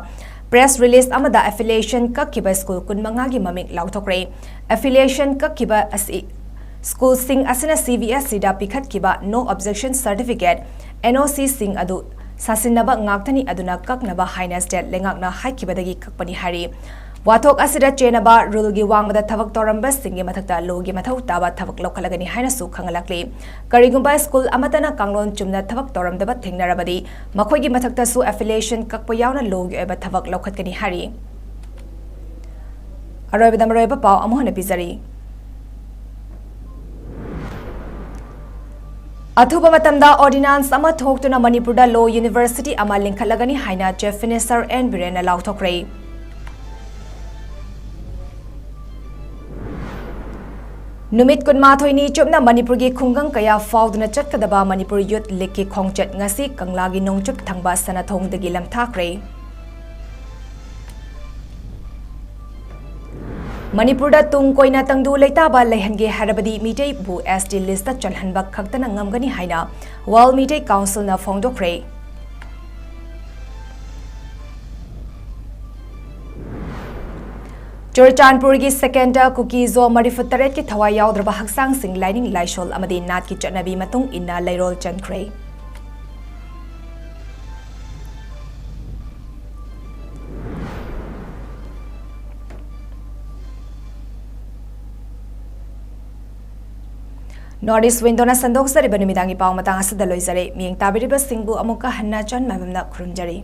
press release ꯑꯃꯗ affiliation ꯀꯛꯈꯤꯕ ꯁ꯭ꯀꯨꯜ ꯀꯨꯟꯃꯉꯥꯒꯤ ꯃꯃꯤꯡ ꯂꯥꯎꯊꯣꯛꯈ꯭ꯔꯦ꯫ Affiliation ꯀꯛꯈꯤꯕ ꯑꯁꯤ ꯁ꯭ꯀꯨꯜꯁꯤꯡ ꯑꯁꯤꯅ C B S E ꯗ ꯄꯤꯈꯠꯈꯤꯕ no objection certificate, N O C ꯁꯤꯡ ꯑꯗꯨ ꯁꯥꯁꯤꯟꯅꯕ ꯉꯥꯛꯇꯅꯤ ꯑꯗꯨꯅ ꯀꯛꯅꯕ ꯍꯥꯏꯅ state ꯂꯩꯉꯥꯛꯅ ꯍꯥꯏꯈꯤꯕꯗꯒꯤ ꯀꯛꯄꯅꯤ ꯍꯥꯏꯔꯤ꯫ ꯋꯥꯊꯣꯛ ꯑꯁꯤꯗ ꯆꯦꯟꯅꯕ rule ꯒꯤ ꯋꯥꯡꯃꯗ ꯊꯕꯛ ꯇꯧꯔꯝꯕꯁꯤꯡꯒꯤ ꯃꯊꯛꯇ law ꯒꯤ ꯃꯊꯧ ꯇꯥꯕ ꯊꯕꯛ ꯂꯧꯈꯠꯂꯒꯅꯤ ꯍꯥꯏꯅꯁꯨ ꯈꯪꯍꯜꯂꯛꯂꯤ꯫ ꯀꯔꯤꯒꯨꯝꯕ ꯁ꯭ꯀꯨꯜ ꯑꯃꯠꯇꯅ ꯀꯥꯡꯂꯣꯟ ꯆꯨꯝꯅ ꯊꯕꯛ ꯇꯧꯔꯝꯗꯕ ꯊꯦꯡꯅꯔꯕꯗꯤ ꯃꯈꯣꯏꯒꯤ ꯃꯊꯛꯇꯁꯨ affiliation ꯀꯛꯄ ꯌꯥꯎꯅ law ꯒꯤ ꯑꯣꯏꯕ ꯊꯕꯛ ꯂꯧꯈꯠꯀꯅꯤ ꯍꯥꯏꯔꯤ꯫ ꯑꯔꯣꯏꯕꯗ ꯃꯔꯨꯑꯣꯏꯕ ꯄꯥꯎ ꯑꯃꯨꯛ ꯍꯟꯅ ꯄꯤꯖꯔꯤ꯫ ꯑꯊꯨꯕ ꯃꯇꯝꯗ ordinance ꯑꯃ ꯊꯣꯛꯇꯨꯅ ꯃꯅꯤꯄꯨꯔꯗ law university ꯑꯃ ꯂꯤꯡꯈꯠꯂꯒꯅꯤ ꯍꯥꯏꯅ Chief Minister N ꯕꯤꯔꯦꯟꯅ ꯂꯥꯎꯊꯣꯛꯈ꯭ꯔꯦ꯫ ꯅꯨꯃꯤꯠ ꯀꯨꯟꯃꯥꯊꯣꯏꯅꯤ ꯆꯨꯞꯅ ꯃꯅꯤꯄꯨꯔꯒꯤ ꯈꯨꯡꯒꯪ ꯀꯌꯥ ꯐꯥꯎꯗꯨꯅ ꯆꯠꯀꯗꯕ ꯃꯅꯤꯄꯨꯔ Youth Leagueꯀꯤ ꯈꯣꯡꯆꯠ ꯉꯁꯤ ꯀꯪꯂꯥꯒꯤ ꯅꯣꯡꯆꯨꯞ ꯊꯪꯕ ꯁꯅꯥꯊꯣꯡꯗꯒꯤ ꯂꯝꯊꯥꯈ꯭ꯔꯦ꯫ ꯃꯅꯤꯄꯨꯔꯗ ꯇꯨꯡ ꯀꯣꯏꯅ ꯇꯪꯗꯨ ꯂꯩꯇꯥꯕ ꯂꯩꯍꯟꯒꯦ ꯍꯥꯏꯔꯕꯗꯤ ꯃꯤꯇꯩꯕꯨ S T listꯇ ꯆꯜꯍꯟꯕ ꯈꯛꯇꯅ ꯉꯝꯒꯅꯤ ꯍꯥꯏꯅ World Meitei Councilꯅ ꯐꯣꯡꯗꯣꯛꯈ꯭ꯔꯦ꯫ ꯆꯨꯔꯆꯥꯟꯄꯨꯔꯒꯤ ꯁꯦꯀꯦꯟꯗ ꯀꯨꯀꯤ ꯖꯣ ꯃꯔꯤꯐꯨꯇꯔꯦꯠꯀꯤ ꯊꯋꯥꯏ ꯌꯥꯎꯗ꯭ꯔꯕ ꯍꯛꯆꯥꯡꯁꯤꯡ ꯂꯥꯏꯅꯤꯡ ꯂꯥꯏꯁꯣꯜ ꯑꯃꯗꯤ ꯅꯥꯠꯀꯤ ꯆꯠꯅꯕꯤ ꯃꯇꯨꯡ ꯏꯟꯅ ꯂꯩꯔꯣꯜ ꯆꯟꯈ꯭ꯔꯦ꯫ North East Windowꯅ ꯁꯟꯗꯣꯛꯆꯔꯤꯕ ꯅꯨꯃꯤꯗꯥꯡꯒꯤ ꯄꯥꯎ ꯃꯇꯥꯡ ꯑꯁꯤꯗ ꯂꯣꯏꯖꯔꯦ꯫ ꯃꯤꯠꯌꯦꯡ ꯇꯥꯕꯤꯔꯤꯕꯁꯤꯡꯕꯨ ꯑꯃꯨꯛꯀ ꯍꯟꯅ ꯆꯟ ꯃꯥꯏꯕꯝꯅ ꯈꯨꯔꯨꯝꯖꯔꯤ꯫